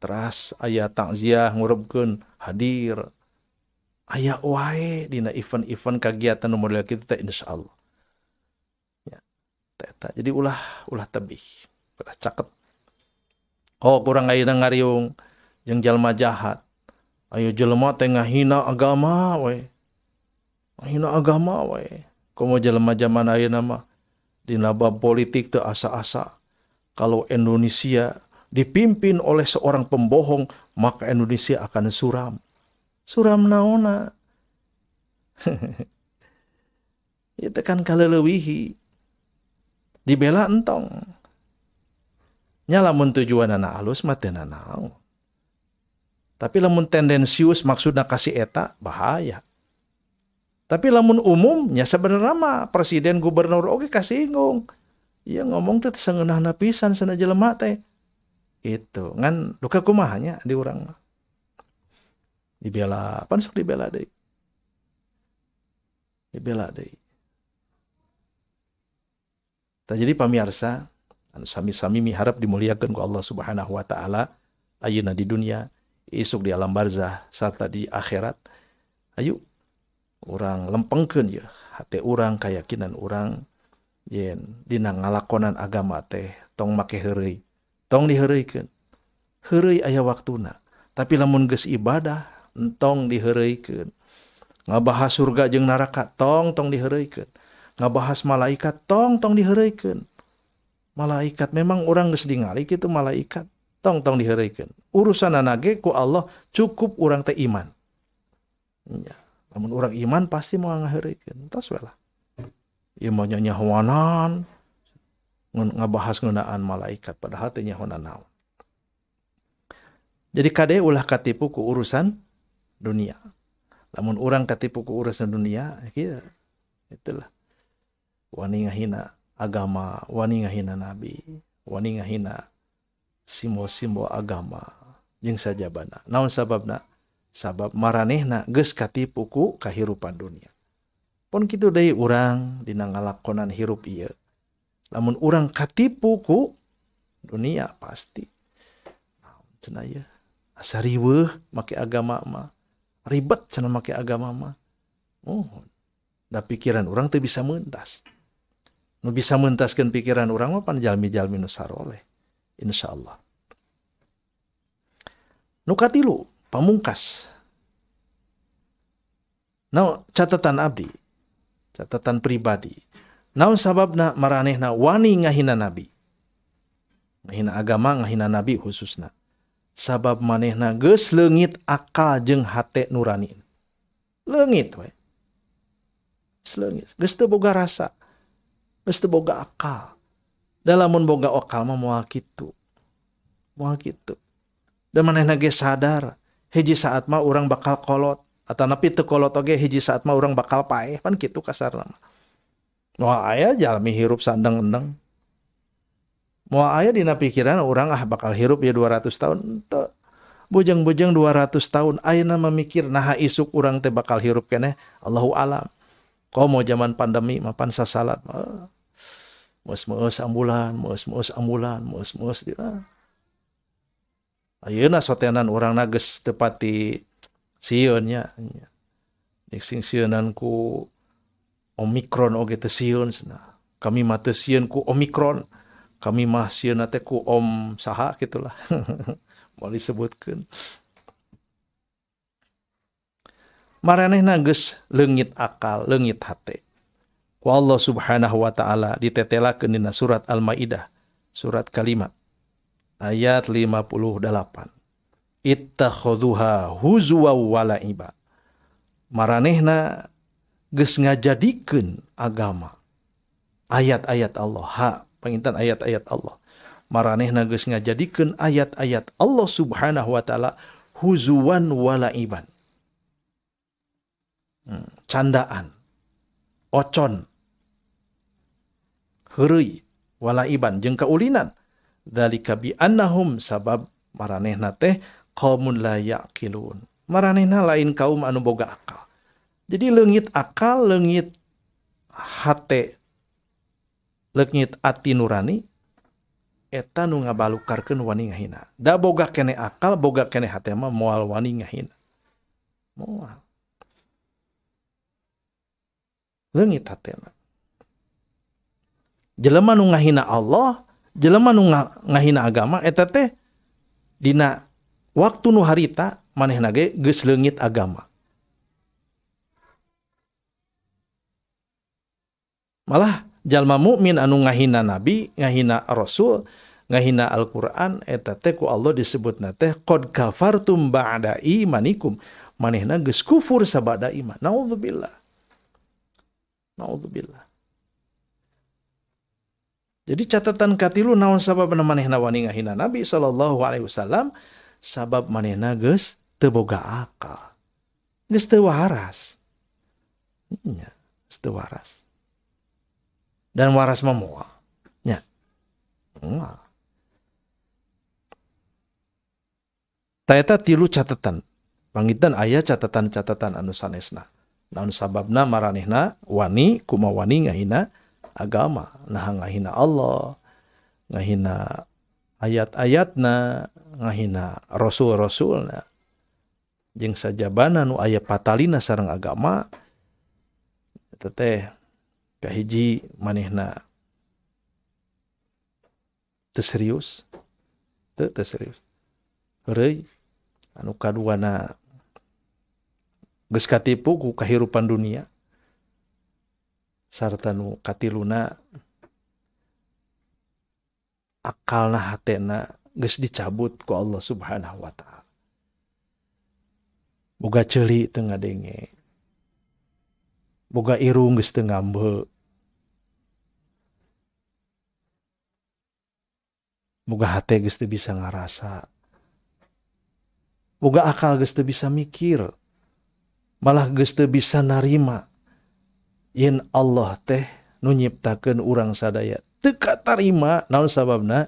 teras aya takziah ngurebkeun hadir, aya wae dina event-event kagiatan nu model kitu teh insyaallah. Ya, teh jadi ulah ulah tebih, ulah caket. Oh kurang ayeuna ngariung jeung jalma jahat. Ayo jelema teh ngahina agama we. Ngahina agama we. Komo jelema zaman ayeuna mah dina bab politik teu asa-asa. Kalau Indonesia dipimpin oleh seorang pembohong, maka Indonesia akan suram. Suram naona? Itu kan kaleleuwihi. Dibela entong. Nya lamun tujuanana alus mah teu nanaon. Tapi lamun tendensius maksudna kasih eta bahaya. Tapi lamun umumnya sebenarnya mah presiden gubernur oge kasinggung. Iya ngomong teh sangeunahna pisan sana jelema teh. Itu ngan duka kumaha nya di urang mah. Dibela, pan sok dibela deui. Dibela deui. Tah jadi pamirsa anu sami-sami miharap dimuliakeun ku Allah Subhanahu wa taala ayeuna di dunia, isuk di alam barzah sarta di akhirat. Ayo urang lempengkeun ye hate urang, kayakinan urang yen dina ngalakonan agama teh tong make heureuy, tong diheureuykeun. Heureuy aya waktuna, tapi lamun geus ibadah entong diheureuykeun. Ngabahas surga jeung neraka tong tong diheureuykeun. Ngabahas malaikat tong tong diheureuykeun. Malaikat memang orang geus ningali kitu malaikat tong tong diheureuykeun. Urusanana ge ku Allah cukup urang teh iman. Ya, lamun urang iman pasti moal ngaheureuykeun. Tos we lah. Ieu mah nyahoanan ngabahas ngeunaan malaikat padahal teh nyahonan naon. Jadi kade ulah katipu ku urusan dunia. Lamun urang katipu ku urusan dunia, kieu. Itulah. Wani ngahina agama, wani ngahina nabi, wani ngahina simbol-simbol agama jeung sajabana. Naon sababna? Sabab maranehna geus katipu ku kahirupan dunia. Pon kitu deui urang dina ngalakonan hirup ieu. Lamun urang katipu ku dunia pasti. Cenah ieu asa riweuh make agama mah. Ribet cenah make agama mah. Oh, da pikiran urang teu bisa meuntas. Nu bisa meuntaskeun pikiran urang mah pan jalmi-jalmi nu saroleh. Insyaallah. Nu katilu, pamungkas. Nah, catatan abdi, catatan pribadi. Naon sababna maranehna wani ngahina nabi. Ngahina agama, ngahina nabi khususna. Sabab manehna geus leungit akal jeung hate nurani. Leungit we. Geus leungit, geus teu boga rasa. Geus teu boga akal. Da lamun boga akal mah moal kitu. Moal kitu. Da manehna ge sadar, hiji saat mah urang bakal kolot. Atanapi teu kolot oge hiji saat mah urang bakal paeh, pan kitu kasarna mah. Moal aya jalmi hirup sandeng-endeng. Moal aya dina pikiran urang ah bakal hirup ya 200 tahun. Henteu. Bujeng-bujeng 200 tahun ayeuna memikir naha isuk urang teh bakal hirup keneh, Allahu alam. Komo zaman pandemi mah pan sasalat. Meus-meus ambulan, meus-meus ambulan, meus-meus di. Ayeuna sotenan urangna geus teu pati sieun nya. Sing sieunan ku Omikron oge teu sieun cenah. Kami mah teu sieun ku Omikron. Kami mah sieun teh ku Om saha gitulah. Moal disebutkeun. Maranehna geus leungit akal, leungit hate. Ku Allah Subhanahu wa taala ditetelakeun dina surat Al-Maidah, surat kalima ayat 58. Ittakhadhuha huzwa wa la'iba. Maranehna geus ngajadikeun agama ayat-ayat Allah, ha panginten ayat-ayat Allah. Maranehna geus ngajadikeun ayat-ayat Allah Subhanahu wa taala huzuwan wa la'iban. Candaan, ocon, heureuy, walaiban jeung kaulinan. Dzalika bi annahum sabab maranehna teh qaumun la yaqilun. Maranehna lain kaum anu boga akal. Jadi leungit akal, leungit hate, leungit ati nurani eta nu ngabalukarkeun wani ngahina. Da boga kene akal, boga kene hate mah moal wani ngahina. Moal. Leungit hatena. Jelema nu ngahina Allah, jelema nu ngahina agama eta teh dina waktu nu harita manehna ge geus leungit agama. Malah jalma mukmin anu ngahina nabi, ngahina rasul, ngahina Al-Qur'an eta teh ku Allah disebutna teh qad kafartum ba'da imanikum. Manehna geus kufur sabada iman. Naudzubillah. Naudzubillah. Jadi catatan katilu naon sabab manehna wani ngahina Nabi sallallahu alaihi wasallam, sabab manehna geus teu boga akal. Geus teu waras. Nya, geus teu waras. Dan waras mah moal. Nya. Moal. Ta eta tilu catatan. Panginten aya catatan-catatan anu sanesna. Naon sababna maranehna wani kuma wani ngahina agama, nah ngahina Allah, ngahina ayat-ayatna, ngahina rasul-rasulna. Jeung sajabana nu aya patalina sareng agama eta teh kahiji manehna teu serius, teu serius. Heureuy anu kaduana geus katipu ku kahirupan dunia. Sarta nu katiluna akalna hatena geus dicabut ku Allah Subhanahu wa taala. Boga ceuli teu ngadenge. Boga irung geus teu ngambe. Boga hate geus teu bisa ngarasa. Boga akal geus teu bisa mikir. Malah geus teu bisa narima. Yen Allah teh nu nyiptakeun urang sadaya teu katarima. Naon sababna?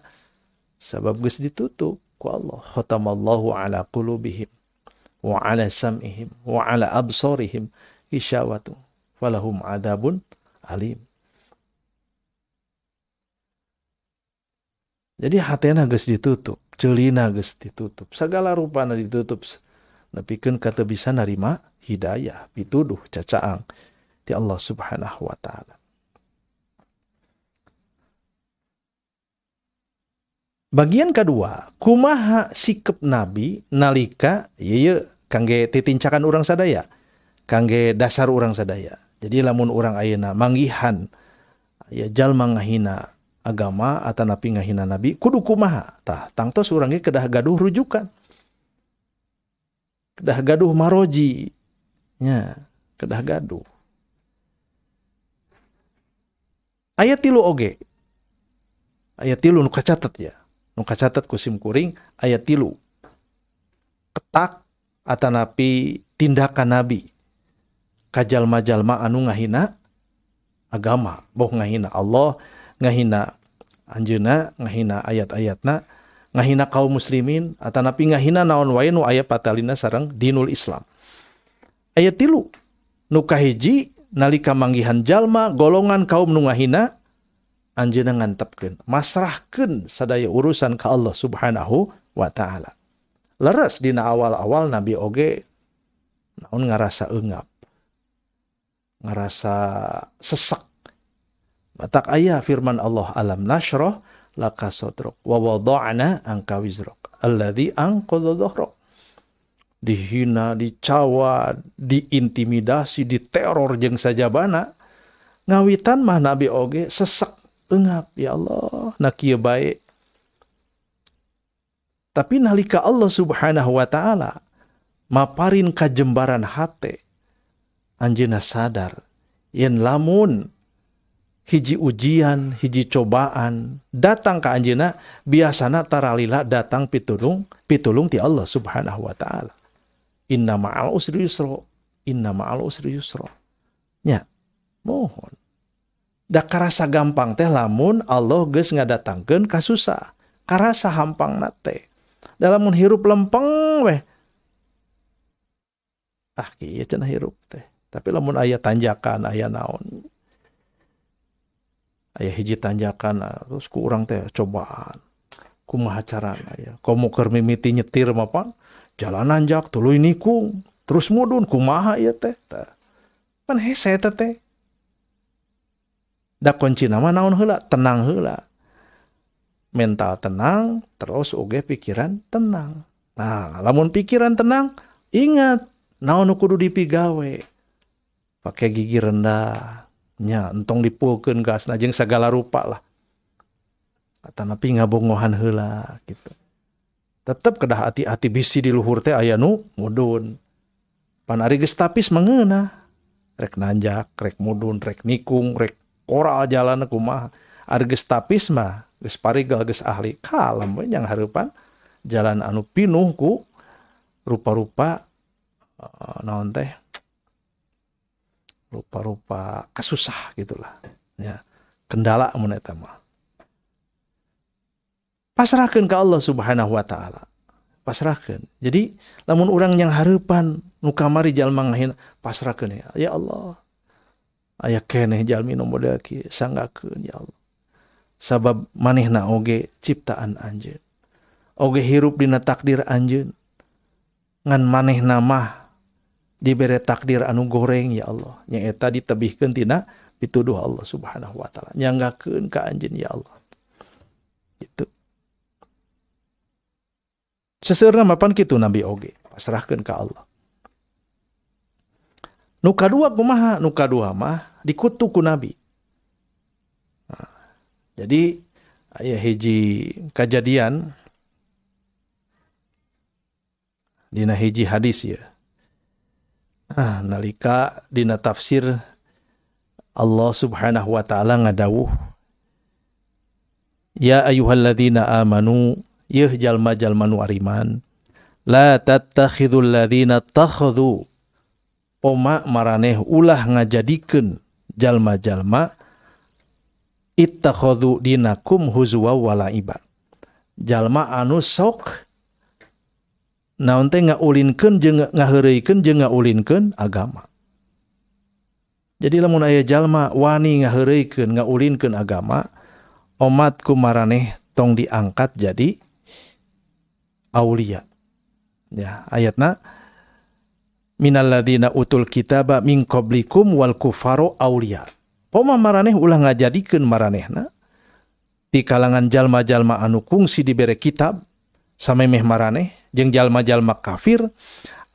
Sabab geus ditutup ku Allah. Khatamallahu ala qulubihim wa ala sam'ihim wa ala absarihim hisyawatu walahum adabun alim. Jadi hatena geus ditutup, ceulina geus ditutup, sagala rupana ditutup. Nepikeun ka teu bisa narima hidayah, pituduh cacaang ti Allah Subhanahu wa taala. Bagian kedua, kumaha sikep Nabi nalika ieu kangge titincakan urang sadaya, kangge dasar urang sadaya. Jadi lamun urang ayeuna manggihan aya jalma ngahina agama atanapi ngahina nabi, kudu kumaha? Tah, tangtos urang ge kedah gaduh rujukan. Kedah gaduh maroji. Nya, kedah gaduh. Ayat 3 oge. Ayat 3 nu kacatet ya. Nu kacatet ku sim kuring ayat 3. Ketak atanapi tindakan nabi ka jalma-jalma anu ngahina agama, boh ngahina Allah, ngahina anjeunna, ngahina ayat-ayatna, ngahina kaum muslimin atanapi ngahina naon wae nu aya patalina sareng dinul Islam. Ayat 3 nu kahiji nalika manggihan jalma golongan kaum nu ngahina anjeunna ngantepkeun, masrahkeun sadaya urusan ka Allah Subhanahu wa taala. Leres dina awal-awal nabi oge naon ngarasa eungap, ngarasa sesek. Matak aya firman Allah, alam nashrah laka sadrak wa wada'na anka wizrak alladzi anqadha dhahrak. Dihina, dicawa, diintimidasi, diteror jeung sajabana. Ngawitan mah nabi oge sesek, eungap, ya Allah, na kieu bae. Tapi nalika Allah Subhanahu wa taala maparin kajembaran hate, anjeunna sadar yen lamun hiji ujian, hiji cobaan datang ka anjeunna, biasana taralila datang pitulung ti Allah Subhanahu wa taala. Inna ma'al usri yusra, inna ma'al usri yusra. Nya, mohon. Da karasa gampang teh lamun Allah geus ngadatangkeun kasusah, karasa hampangna teh. Da lamun hirup lempeng weh. Ah kieu cenah hirup teh. Tapi lamun aya tanjakan, aya naon. Aya hiji tanjakan terus ku urang teh cobaan. Kumaha carana ya? Komo keur mimiti nyetir mah pan jalan nanjak tuluy nikung, terus mudun kumaha ieu teh? Pan hese eta teh. Da kuncina mah naon heula? Tenang heula. Mental tenang, terus oge pikiran tenang. Nah, lamun pikiran tenang, ingat naon nu kudu dipigawe. Pake gigi rendah. Nya, entong dipulkeun gasna jeung sagala rupa lah. Atanapi ngabongohan heula gitu. Tetep kedah hati-hati bisi di luhur teh aya nu mudun. Pan ari geus tapis mangeunah. Rek nanjak, rek mudun, rek nikung, rek koral jalan kumaha. Ari geus tapis mah geus parigal geus ahli, kalem we jang hareupan jalan anu pinuh ku rupa-rupa naon teh, rupa-rupa kasusah gitulah ya, kendala mun eta mah. Pasrahkeun ka Allah Subhanahu wa taala. Pasrahkeun. Jadi lamun urang yang hareupan nu kamari jalma ngahina, pasrahkeun ya. Ya Allah. Aya keneh jalmi nu model kieu, sanggakeun ya Allah. Sabab manehna oge ciptaan anjeun. Oge hirup dina takdir anjeun. Ngan manehna mah dibere takdir anu goreng ya Allah. Nyaeta ditebihkeun tina pituduh Allah Subhanahu wa taala. Nyanggakeun ka anjeun ya Allah. Gitu. Seseueurna mapan kitu Nabi oge, pasrahkeun ka Allah. Nu kadua kumaha? Nu kadua mah dikutuk ku Nabi. Nah, jadi aya hiji kajadian dina hiji hadis ya. Nah, nalika dina tafsir Allah Subhanahu wa taala ngadawuh, ya ayyuhalladzina amanu, yeuh jalma-jalma nu ariman, la tattakhidul ladzina takhadhu, poma maraneh ulah ngajadikeun jalma-jalma ittakhadhu dinakum huzwa wa la'iba, jalma anu sok naon teh ngaulinkeun jeung ngaheureuykeun jeung ngaulinkeun agama. Jadi lamun aya jalma wani ngaheureuykeun ngaulinkeun agama, omat ku maraneh tong diangkat jadi aulia. Ya, ayatna minalladzina utul kitaba min qablikum wal kufaru aulia. Poma maraneh ulah ngajadikeun maranehna di kalangan jalma-jalma anu kungsi dibere kitab samemeh maraneh jeung jalma-jalma kafir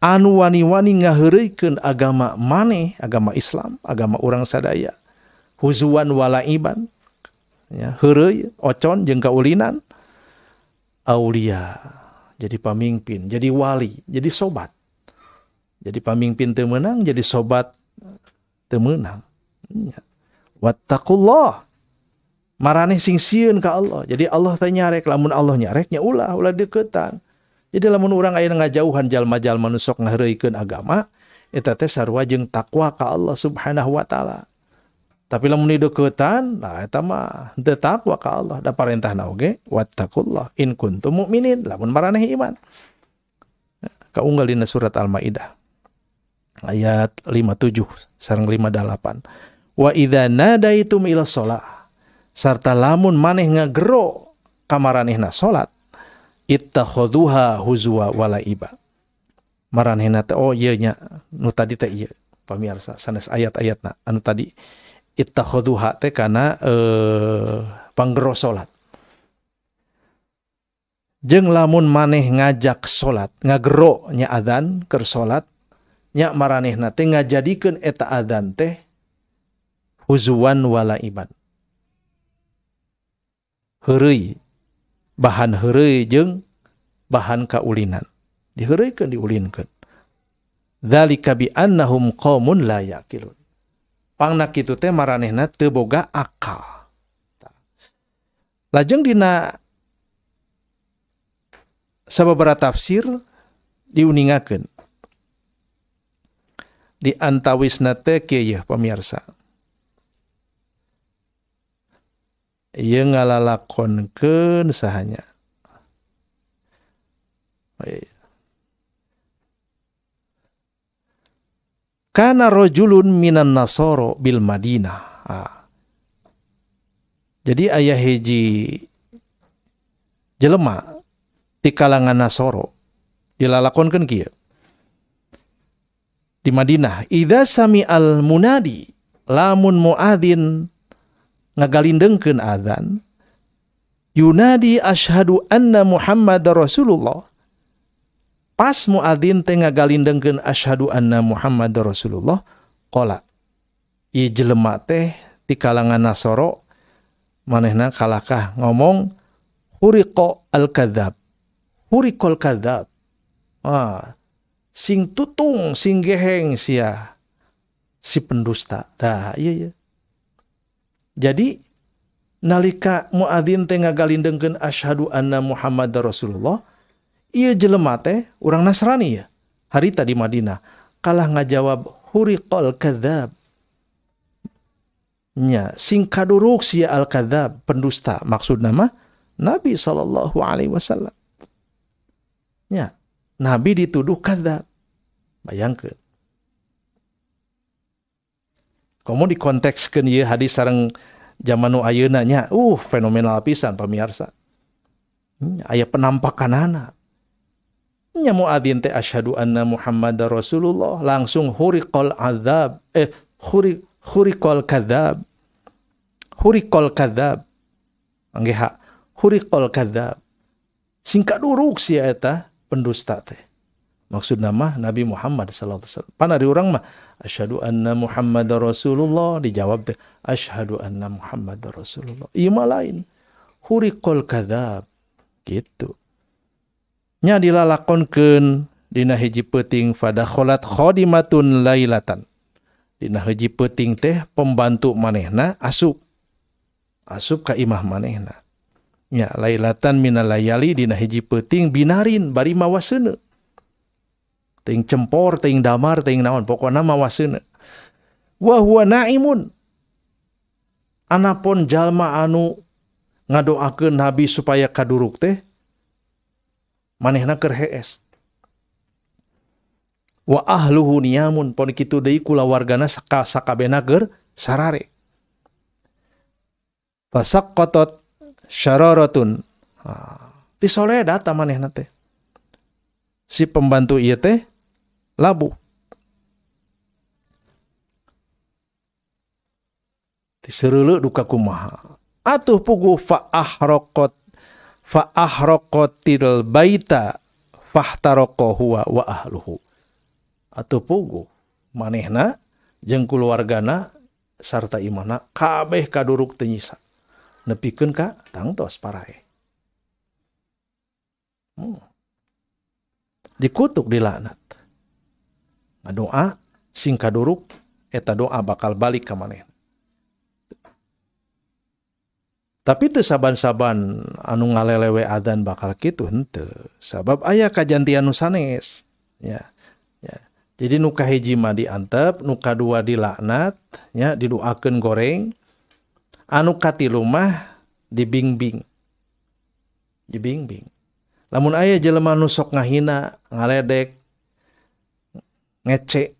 anu wani-wani ngaheureuykeun agama maneh, agama Islam, agama urang sadaya. Huzuan walaiban, ya, heureuy, ocon jeung kaulinan, aulia, jadi pamimpin, jadi wali, jadi sobat. Jadi pamimpin teu meunang, jadi sobat teu meunang. Ya. Wattaqullah. Maraneh sing sieun ka Allah. Jadi Allah teh nyarek, lamun Allah nyarek nya ulah, ulah deukeutan. Jadi lamun urang aya ngajauhan jalma-jalma nu sok ngaheureuykeun agama, eta teh sarua jeung takwa ka Allah Subhanahu wa taala. Tapi lamun dideuketan, nah eta mah teu takwa ka Allah. Da parentahna oge wattaqullah in kuntum mukminin, lamun maraneh iman. Kaunggal dina surat Al-Maidah ayat 57 sareng 58. Wa idza nadaitum ila shalah, sarta lamun maneh ngagero ka maranehna salat, ittakhadhuha huzwa walaiba. Maranehna teh oh ieu nya nu tadi teh ieu pamirsa sanes ayat-ayatna anu tadi ittakhadhuha teh kana panggero salat. Jeung lamun maneh ngajak salat, ngagero nya adzan keur salat, nya maranehna teh ngajadikeun eta adzan teh huzuan walaiban. Heureuy, bahan heureuy jeung bahan kaulinan. Diheureuykeun diulinkeun. Dzalika bi annahum qaumun la yaqilun. Pangna kitu teh maranehna teu boga akal. Lajeng dina sababaraha tafsir diuningakeun. Di antawisna teh kieu yeuh pamirsa. Ieu ngalalakonkeun sahanya. Kana rajulun minan nasoro bil Madinah. Jadi aya hiji jelema di kalangan Nasoro dilalakonkeun kieu di Madinah. Idza sami'al munadi, lamun muadzin ngagalindengkeun adzan, yunadi asyhadu anna Muhammadar Rasulullah. Pas muadzin teh ngagalindengkeun asyhadu anna Muhammadar Rasulullah, qala ieu jelema teh ti kalangan Nasoro manehna kalakah ngomong huriqa al-kadzab, huriqal kadzab. Ah, sing tutung sing geheng sia si pendusta. Tah ieu ieu. Jadi nalika muadzin teh ngagalindengkeun asyhadu anna Muhammadar Rasulullah, ieu jelema teh urang Nasrani ya, harita di Madinah, kalah ngajawab huriqal kadzab. Nya sing kaduruk sia al kadzab, pendusta, maksudna mah Nabi sallallahu alaihi wasallam. Nya, Nabi dituduh kadzab. Bayangkeun. Komo dikontekskeun ieu hadis sareng zaman nu ayeuna nya, fenomenal pisan pamirsa. Aya penampakanana. Nya muadzin teh asyhadu anna Muhammadar Rasulullah, langsung huriqal azab, huriqal kadzab. Huriqal kadzab. Angge ha, huriqal kadzab. Sing kaduruk sia eta pendusta teh. Maksudna mah Nabi Muhammad sallallahu alaihi wasallam. Pan ari urang mah asyhadu anna Muhammadar Rasulullah, dijawab teh asyhadu anna Muhammadar Rasulullah. Ieu mah lain. Huriqal kadzab gitu. Nya dilalakonkeun dina hiji peuting fadakhalat khadimatun lailatan. Dina hiji peuting teh pembantu manehna asup. Asup ka imah manehna. Nya lailatan minal layali dina hiji peuting binarin bari mawa seuneu. Teuing cempor, teuing damar, teuing naon, pokona mawa seuneu. Wa huwa naimun. Anapun jalma anu ngadoakeun Nabi supaya kaduruk teh manehna keur hees. Wa ahluhu niyamun, pon kitu deui kulawargana sakabehna keur sarare. Fasaqqatat syararatun Tisoleda ta manehna teh. Si pembantu ieu teh labuh. Tisereuleuh duka kumaha. Atuh puguh fa ahraqatil baita fahtaraqa huwa wa ahluhu. Atuh puguh manehna jeung kulawargana sarta imahna kabeh kaduruk teu nyisa. Nepikeun ka tangtos parae. Dikutuk dilaknat. Ngadoa sing kaduruk eta doa bakal balik ka manehna. Tapi teu saban-saban anu ngalelewe adzan bakal kitu henteu. Sabab aya kajantian nu sanes. Ya. Ya. Jadi nu kahiji mah diantep, nu kadua dilaknat, nya didoakeun goreng. Anu katilu mah dibingbing. Dibingbing. Lamun aya jelema nu sok ngahina, ngaledek, ngece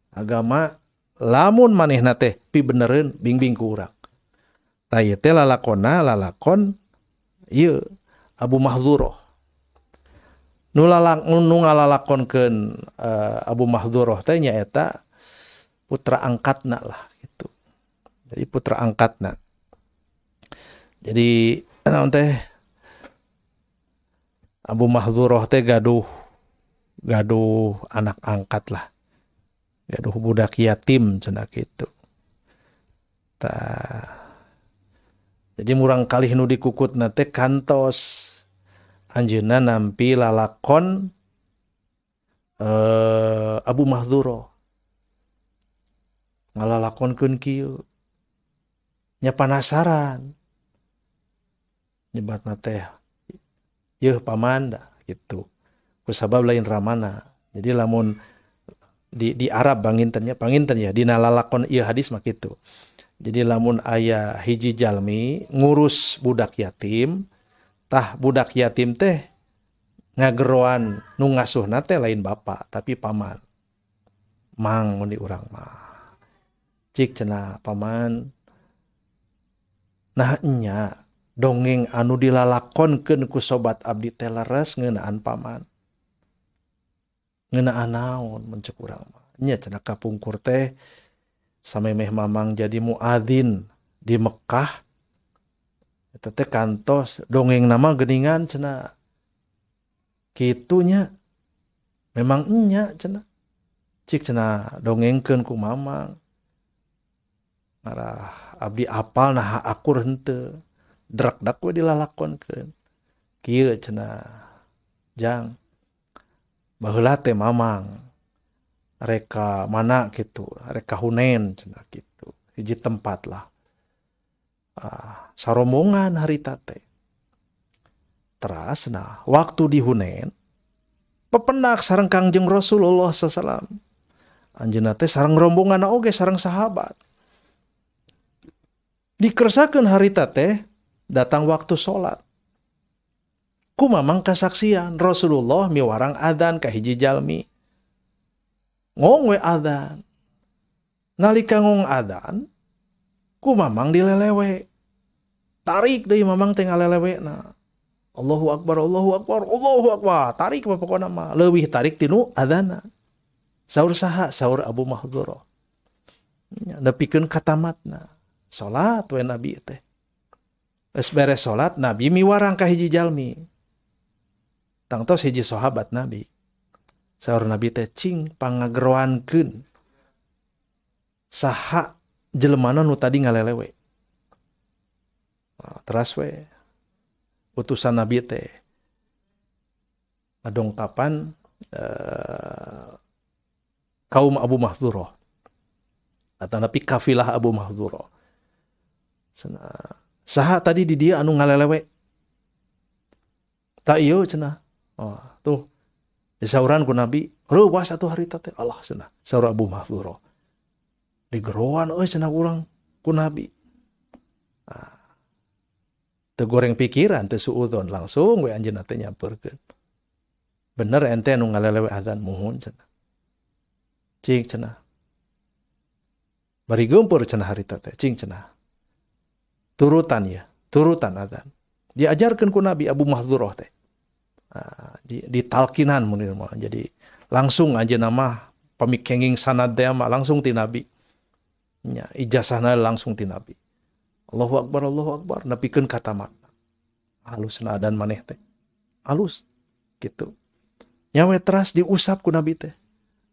agama, lamun manehna teh pibenereun bingbing ku urang. Tah ieu teh lalakonna lalakon ieu Abu Mahdzuroh. Nu ngalalakonkeun Abu Mahdzuroh teh nyaeta putra angkatna lah gitu. Jadi putra angkatna. Jadi naon teh Abu Mahdzuroh teh gaduh anak angkat lah. Gaduh budak yatim cenah kitu. Tah jadi murang kalih nu dikukutna teh kantos anjeunna nampi lalakon Abu Mahdzuroh. Ngalalakonkeun kieu. Nya panasaran. Nyebatna teh yeuh pamanda gitu. Kusabab lain ramana. Jadi lamun di Arab panginten ya dina lalakon ieu hadis mah kitu. Jadi lamun aya hiji jalmi ngurus budak yatim, tah budak yatim teh ngageroan nu ngasuhna teh lain bapak tapi paman. Mang mun di urang mah. Cik cenah paman. Nah nya dongeng anu dilalakonkeun ku sobat abdi teh leres ngeunaan paman. Ngeunaan naon mun ceuk urang mah. Nya cenah kapungkur teh samemeh mamang jadi muadzin di Mekah eta teh kantos dongeng nama geuningan cenah kitunya memang nya cenah cik cenah dongengkeun ku mamang ngarah abdi apal nah akur henteu drakdak we dilalakonkeun kieu cenah jang baheula teh mamang reka mana gitu, reka Hunen cenah gitu, hiji tempat lah. Sarombongan harita teh. Teras nah, waktu di Hunen pependak sareng Kangjeng Rasulullah SAW. Anjeunna teh sareng rombongan oge sareng sahabat. Dikersakeun harita teh datang waktu salat. Kumamang kasaksian Rasulullah miwarang adzan ka hiji jalmi. Ngong we adzan. Nalika ngong adzan, ku mamang dilelewe. Tarik deui mamang teh ngalelewena. Allahu akbar, Allahu akbar, Allahu akbar. Tarik mah pokona mah. Leuwih tarik tinu adzana. Saur saha? Saur Abu Mahdzuroh. Nepikeun katamatna. Salat we Nabi teh. Geus beres salat Nabi miwarang ka hiji jalmi. Tangtos hiji sahabat Nabi. Saur Nabi teh cing pangageroankeun saha jelemana nu tadi ngalelewe. Nah, teras we utusan Nabi teh ngadongkapan kaum Abu Mahdzuroh atau Nabi kafilah Abu Mahdzuroh. Saha tadi di dia anu ngalelewe? Tak ieu cenah. Oh, tuh disauran ku Nabi, reuwas atuh harita teh Allah cenah. Saur Abu Mahdzuroh. Digeroan euy cenah urang ku Nabi. Nah, teu goreng pikiran, teu suudzon langsung we anjeunna teh nyamperkeun. Bener ente anu ngalelewe adzan muhun cenah. Cing cenah. Bari geumpeur cenah harita teh, cing cenah. Turutan ya, turutan adzan. Diajarkeun ku Nabi Abu Mahdhurah teh. Nah, ditalkinan mun mah. Jadi langsung aja nama pamikenging sanad teh mah langsung ti Nabi. Nya ijazahna langsung ti Nabi. Allahu akbar, Allahu akbar, nepikeun ka tamat. Halusna adan maneh teh. Halus gitu. Nyawe teras diusap ku Nabi teh.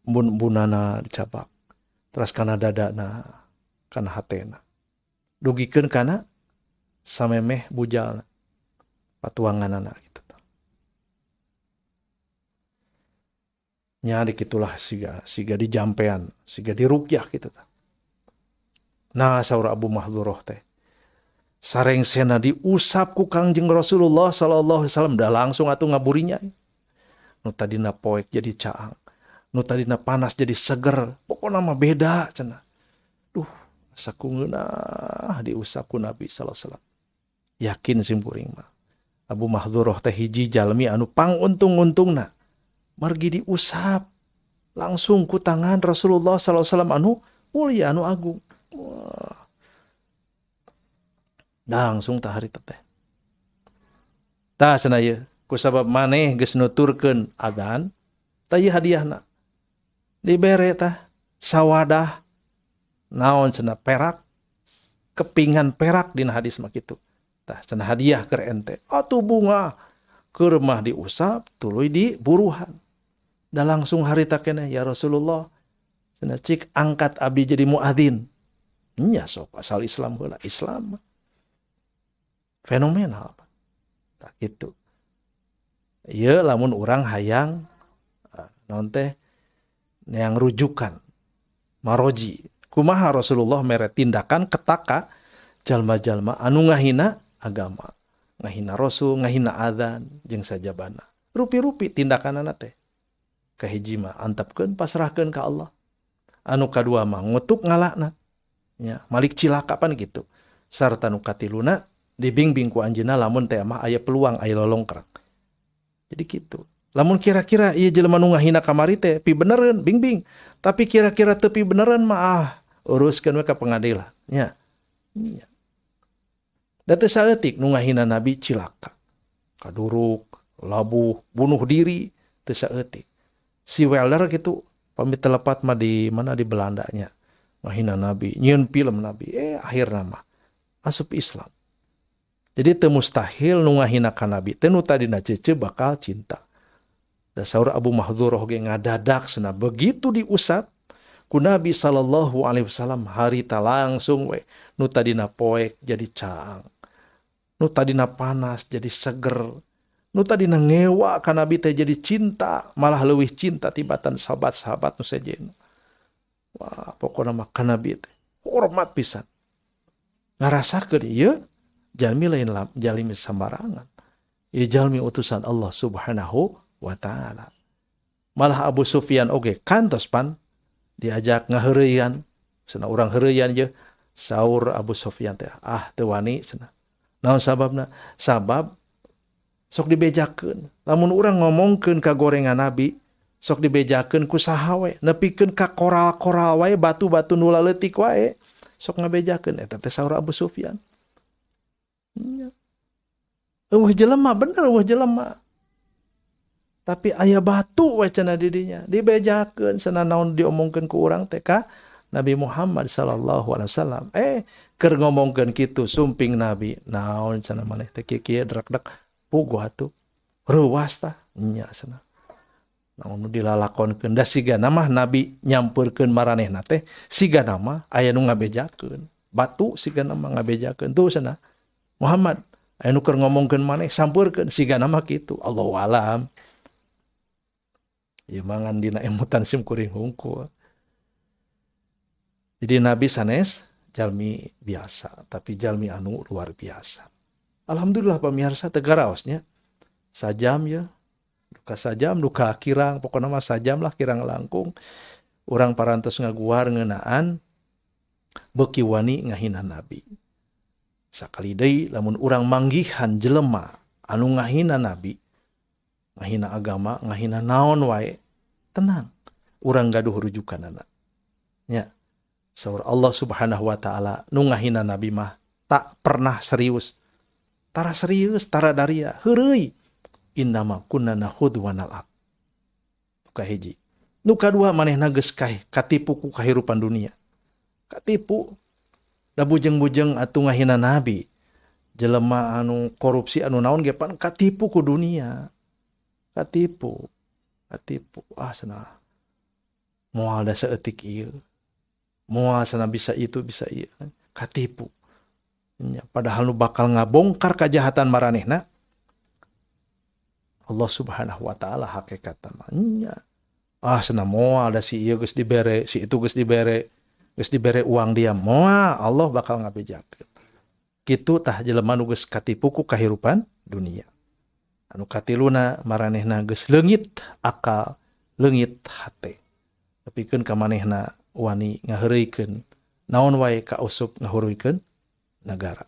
Embun-embunana dicabak. Teras kana dadana, kana hatena. Dugikeun kana samemeh bujalna. Patuanganana gitu. Nya dikitulah siga dijampean, siga diruqyah gitu. Nah saur Abu Mahdhurah teh sarengsena diusap ku Kangjeng Rasulullah sallallahu alaihi wasallam dah langsung atuh ngaburinya. Nu tadina poek jadi caang, nu tadina panas jadi seger, pokona mah beda cenah. Duh, asa ku ngeunah diusap ku Nabi sallallahu alaihi wasallam. Yakin simkuring mah Abu Mahdhurah teh hiji jalmi anu panguntung-untungna. Margi diusap langsung ku tangan Rasulullah sallallahu alaihi wasallam anu mulia anu agung. Wah. Langsung tah harita teh. Tah cenah ieu ku sabab maneh geus nuturkeun adzan, tah ieu hadiahna. Dibere tah sawadah naon cenah perak, kepingan perak dina hadis mah kitu. Tah cenah hadiah keur ente. Atuh bunga keur mah diusap tuluy diburuhan. Da langsung harita keneh ya Rasulullah cenah cik angkat abdi jadi muadzin. Nya sok asal Islam heula, Islam fenomenal. Tah kitu. Ieu lamun urang hayang naon teh yang rujukan maroji kumaha Rasulullah mere tindakan ketaka jalma-jalma anu ngahina agama, ngahina rasul, ngahina adzan jeung sajabana. Rupi-rupi tindakanana teh. Kahiji mah antepkeun pasrahkeun ka Allah. Anu kadua mah ngutuk ngalaknat. Ya, malik cilaka pan gitu. Sarta nu katiluna dibimbing ku anjeunna lamun teh mah aya peluang aya lolongkrang. Jadi gitu. Lamun kira-kira ieu jelema nu ngahina kamari teh pi benereun bingbing. Tapi kira-kira teu pi benereun mah ah uruskeun we ka pengadilan. Nya. Nya. Da teu saeutik nu ngahina Nabi cilaka. Kaduruk, labuh, bunuh diri teu saeutik. Si Welder gitu pamit telepat mah di mana di Belandanya. Ngahina Nabi, nyieun film Nabi, akhirna mah asup Islam. Jadi teu mustahil nu ngahina ka Nabi teh nu tadina cece bakal cinta. Da saur Abu Mahdhurah ge ngadadak cenah begitu diusap ku Nabi sallallahu alaihi wasallam harita langsung we nu tadina poek jadi caang. Nu tadina panas jadi seger. Nu tadina ngewa ka Nabi teh jadi cinta, malah leuwih cinta tibatan sahabat-sahabat nu sejen. Wah, pokona mah ka Nabi teh hormat pisan. Ngarasakeun ieu jalmi lain jalmi sambarangan. Ieu jalmi utusan Allah Subhanahu wa taala. Malah Abu Sufyan oge kantos pan diajak ngaheureuyan, cenah urang heureuyan ye saur Abu Sufyan teh ah teu wani cenah. Naon sababna? Sabab sok dibejakeun. Lamun urang ngomongkeun ka gorengan Nabi, sok dibejakeun ku saha we, nepikeun ka koral-koral wae, batu-batu nu laleutik wae, sok ngabejakeun eta teh saur Abu Sufyan. Nya. Eueuh jelema bener eueuh jelema. Tapi aya batu we cenah di dinya, dibejakeun cenah naon diomongkeun ku urang teh ka Nabi Muhammad sallallahu alaihi wasallam. Keur ngomongkeun kitu sumping Nabi, naon cenah maneh teh kieu-kieu drak-drak puguh atuh. Reuwas tah nya cenah. Naon nu dilalakonkeun da sigana mah Nabi nyampeurkeun maranehna teh sigana mah aya nu ngabejakeun. Batu sigana mah ngabejakeun tuh cenah. Muhammad aya nu keur ngomongkeun maneh sampeurkeun sigana mah kitu. Allahu alam. Ya mangan dina emutan sim kuring hungkul. Jadi Nabi sanes jalmi biasa, tapi jalmi anu luar biasa. Alhamdulillah pamirsa tegaraosnya. Sajam ya, duka sajam, duka kirang, pokoknya mah sajam lah kirang langkung. Urang parantos ngaguar ngeunaan beuki wani ngahina Nabi. Sakali deui lamun urang manggihan jelema anu ngahina Nabi, ngahina agama, ngahina naon wae, tenang, urang gaduh rujukanana. Ya. Saur Allah Subhanahu wa taala nu ngahina Nabi mah tak pernah serius. Tara serius, tara daria, heureuy. Innama kunna nakhudhu wa nal'ab. Nu kahiji. Nu kadua manehna geus katipu ku kahirupan dunia. Katipu. Da bujeng-bujeng atuh ngahina nabi. Jelema anu korupsi anu naon ge pan katipu ku dunia. Katipu. Katipu. Ah cenah. Moal da saeutik ieu. Moal cenah bisa itu bisa ieu. Katipu. Nya, padahal nu bakal ngabongkar kajahatan maranehna Allah Subhanahu wa taala hakikatna mah. Nya. Ah cenah moal da si ieu geus dibere, si itu geus dibere uang dia, moal Allah bakal ngabejakeun. Kitu tah jelema nu geus katipu ku kahirupan dunia. Anu katiluna maranehna geus leungit akal, leungit hate. Tepikeun ka manehna wani ngaheureuykeun naon wae kausup ngahuruykeun nagara,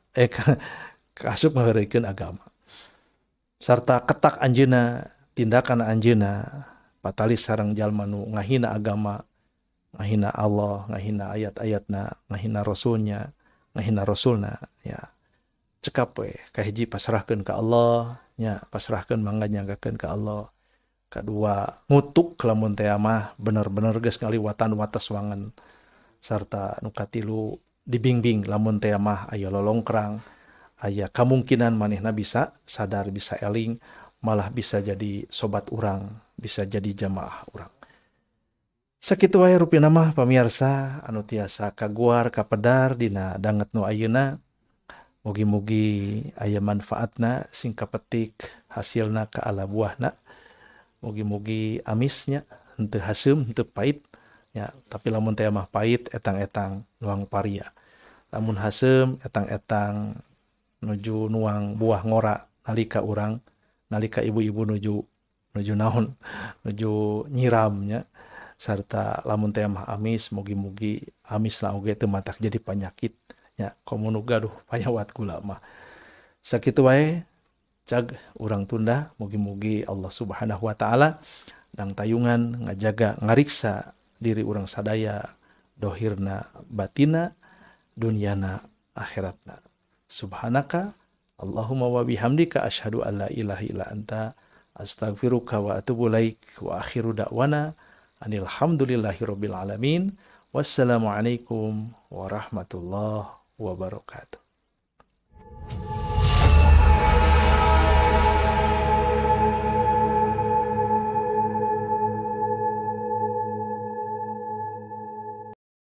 kaasup ngahuruykeun agama. Sarta ketak anjeunna, tindakan anjeunna patalis sareng jalma nu ngahina agama, ngahina Allah, ngahina ayat-ayatna, ngahina rasulnya, ngahina rasulna, ya. Cekap we kahiji pasrahkeun ka Allah, nya pasrahkeun mangga nyanggakeun ka Allah. Kadua ngutuk lamun teh mah bener-bener geus ngaliwatan wates wangen. Sarta nu katilu dibimbing lamun teh mah aya lolongkrang, aya kamungkinan manehna bisa sadar, bisa eling, malah bisa jadi sobat urang, bisa jadi jamaah urang. Sakitu wae rupina mah pamirsa anu tiasa kaguar kapedar dina danget nu ayeuna. Mugi-mugi aya manfaatna sing kapetik hasilna ka ala buahna. Mugi-mugi amisnya henteu haseum henteu pahit ya, tapi lamun teh mah pahit etang-etang nuang paria. Lamun haseum etang-etang nuju nuang buah ngora nalika urang, nalika ibu-ibu nuju naon, nuju nyiramnya. Sarta lamun teh mah amis, mugi-mugi amis lah oge teu matak jadi panyakit nya, komo nu gaduh panyawat gula mah. Sakitu wae cag urang tunda, mugi-mugi Allah Subhanahu wa taala dang tayungan ngajaga ngariksa diri urang sadaya dohirna batina dunyana akhiratna. Subhanaka Allahumma wa bihamdika asyhadu an la ilaha illa anta astaghfiruka wa atubu ilaik wa akhiru da'wana anil hamdulillahi rabbil alamin. Wassalamualaikum warahmatullahi wabarakatuh.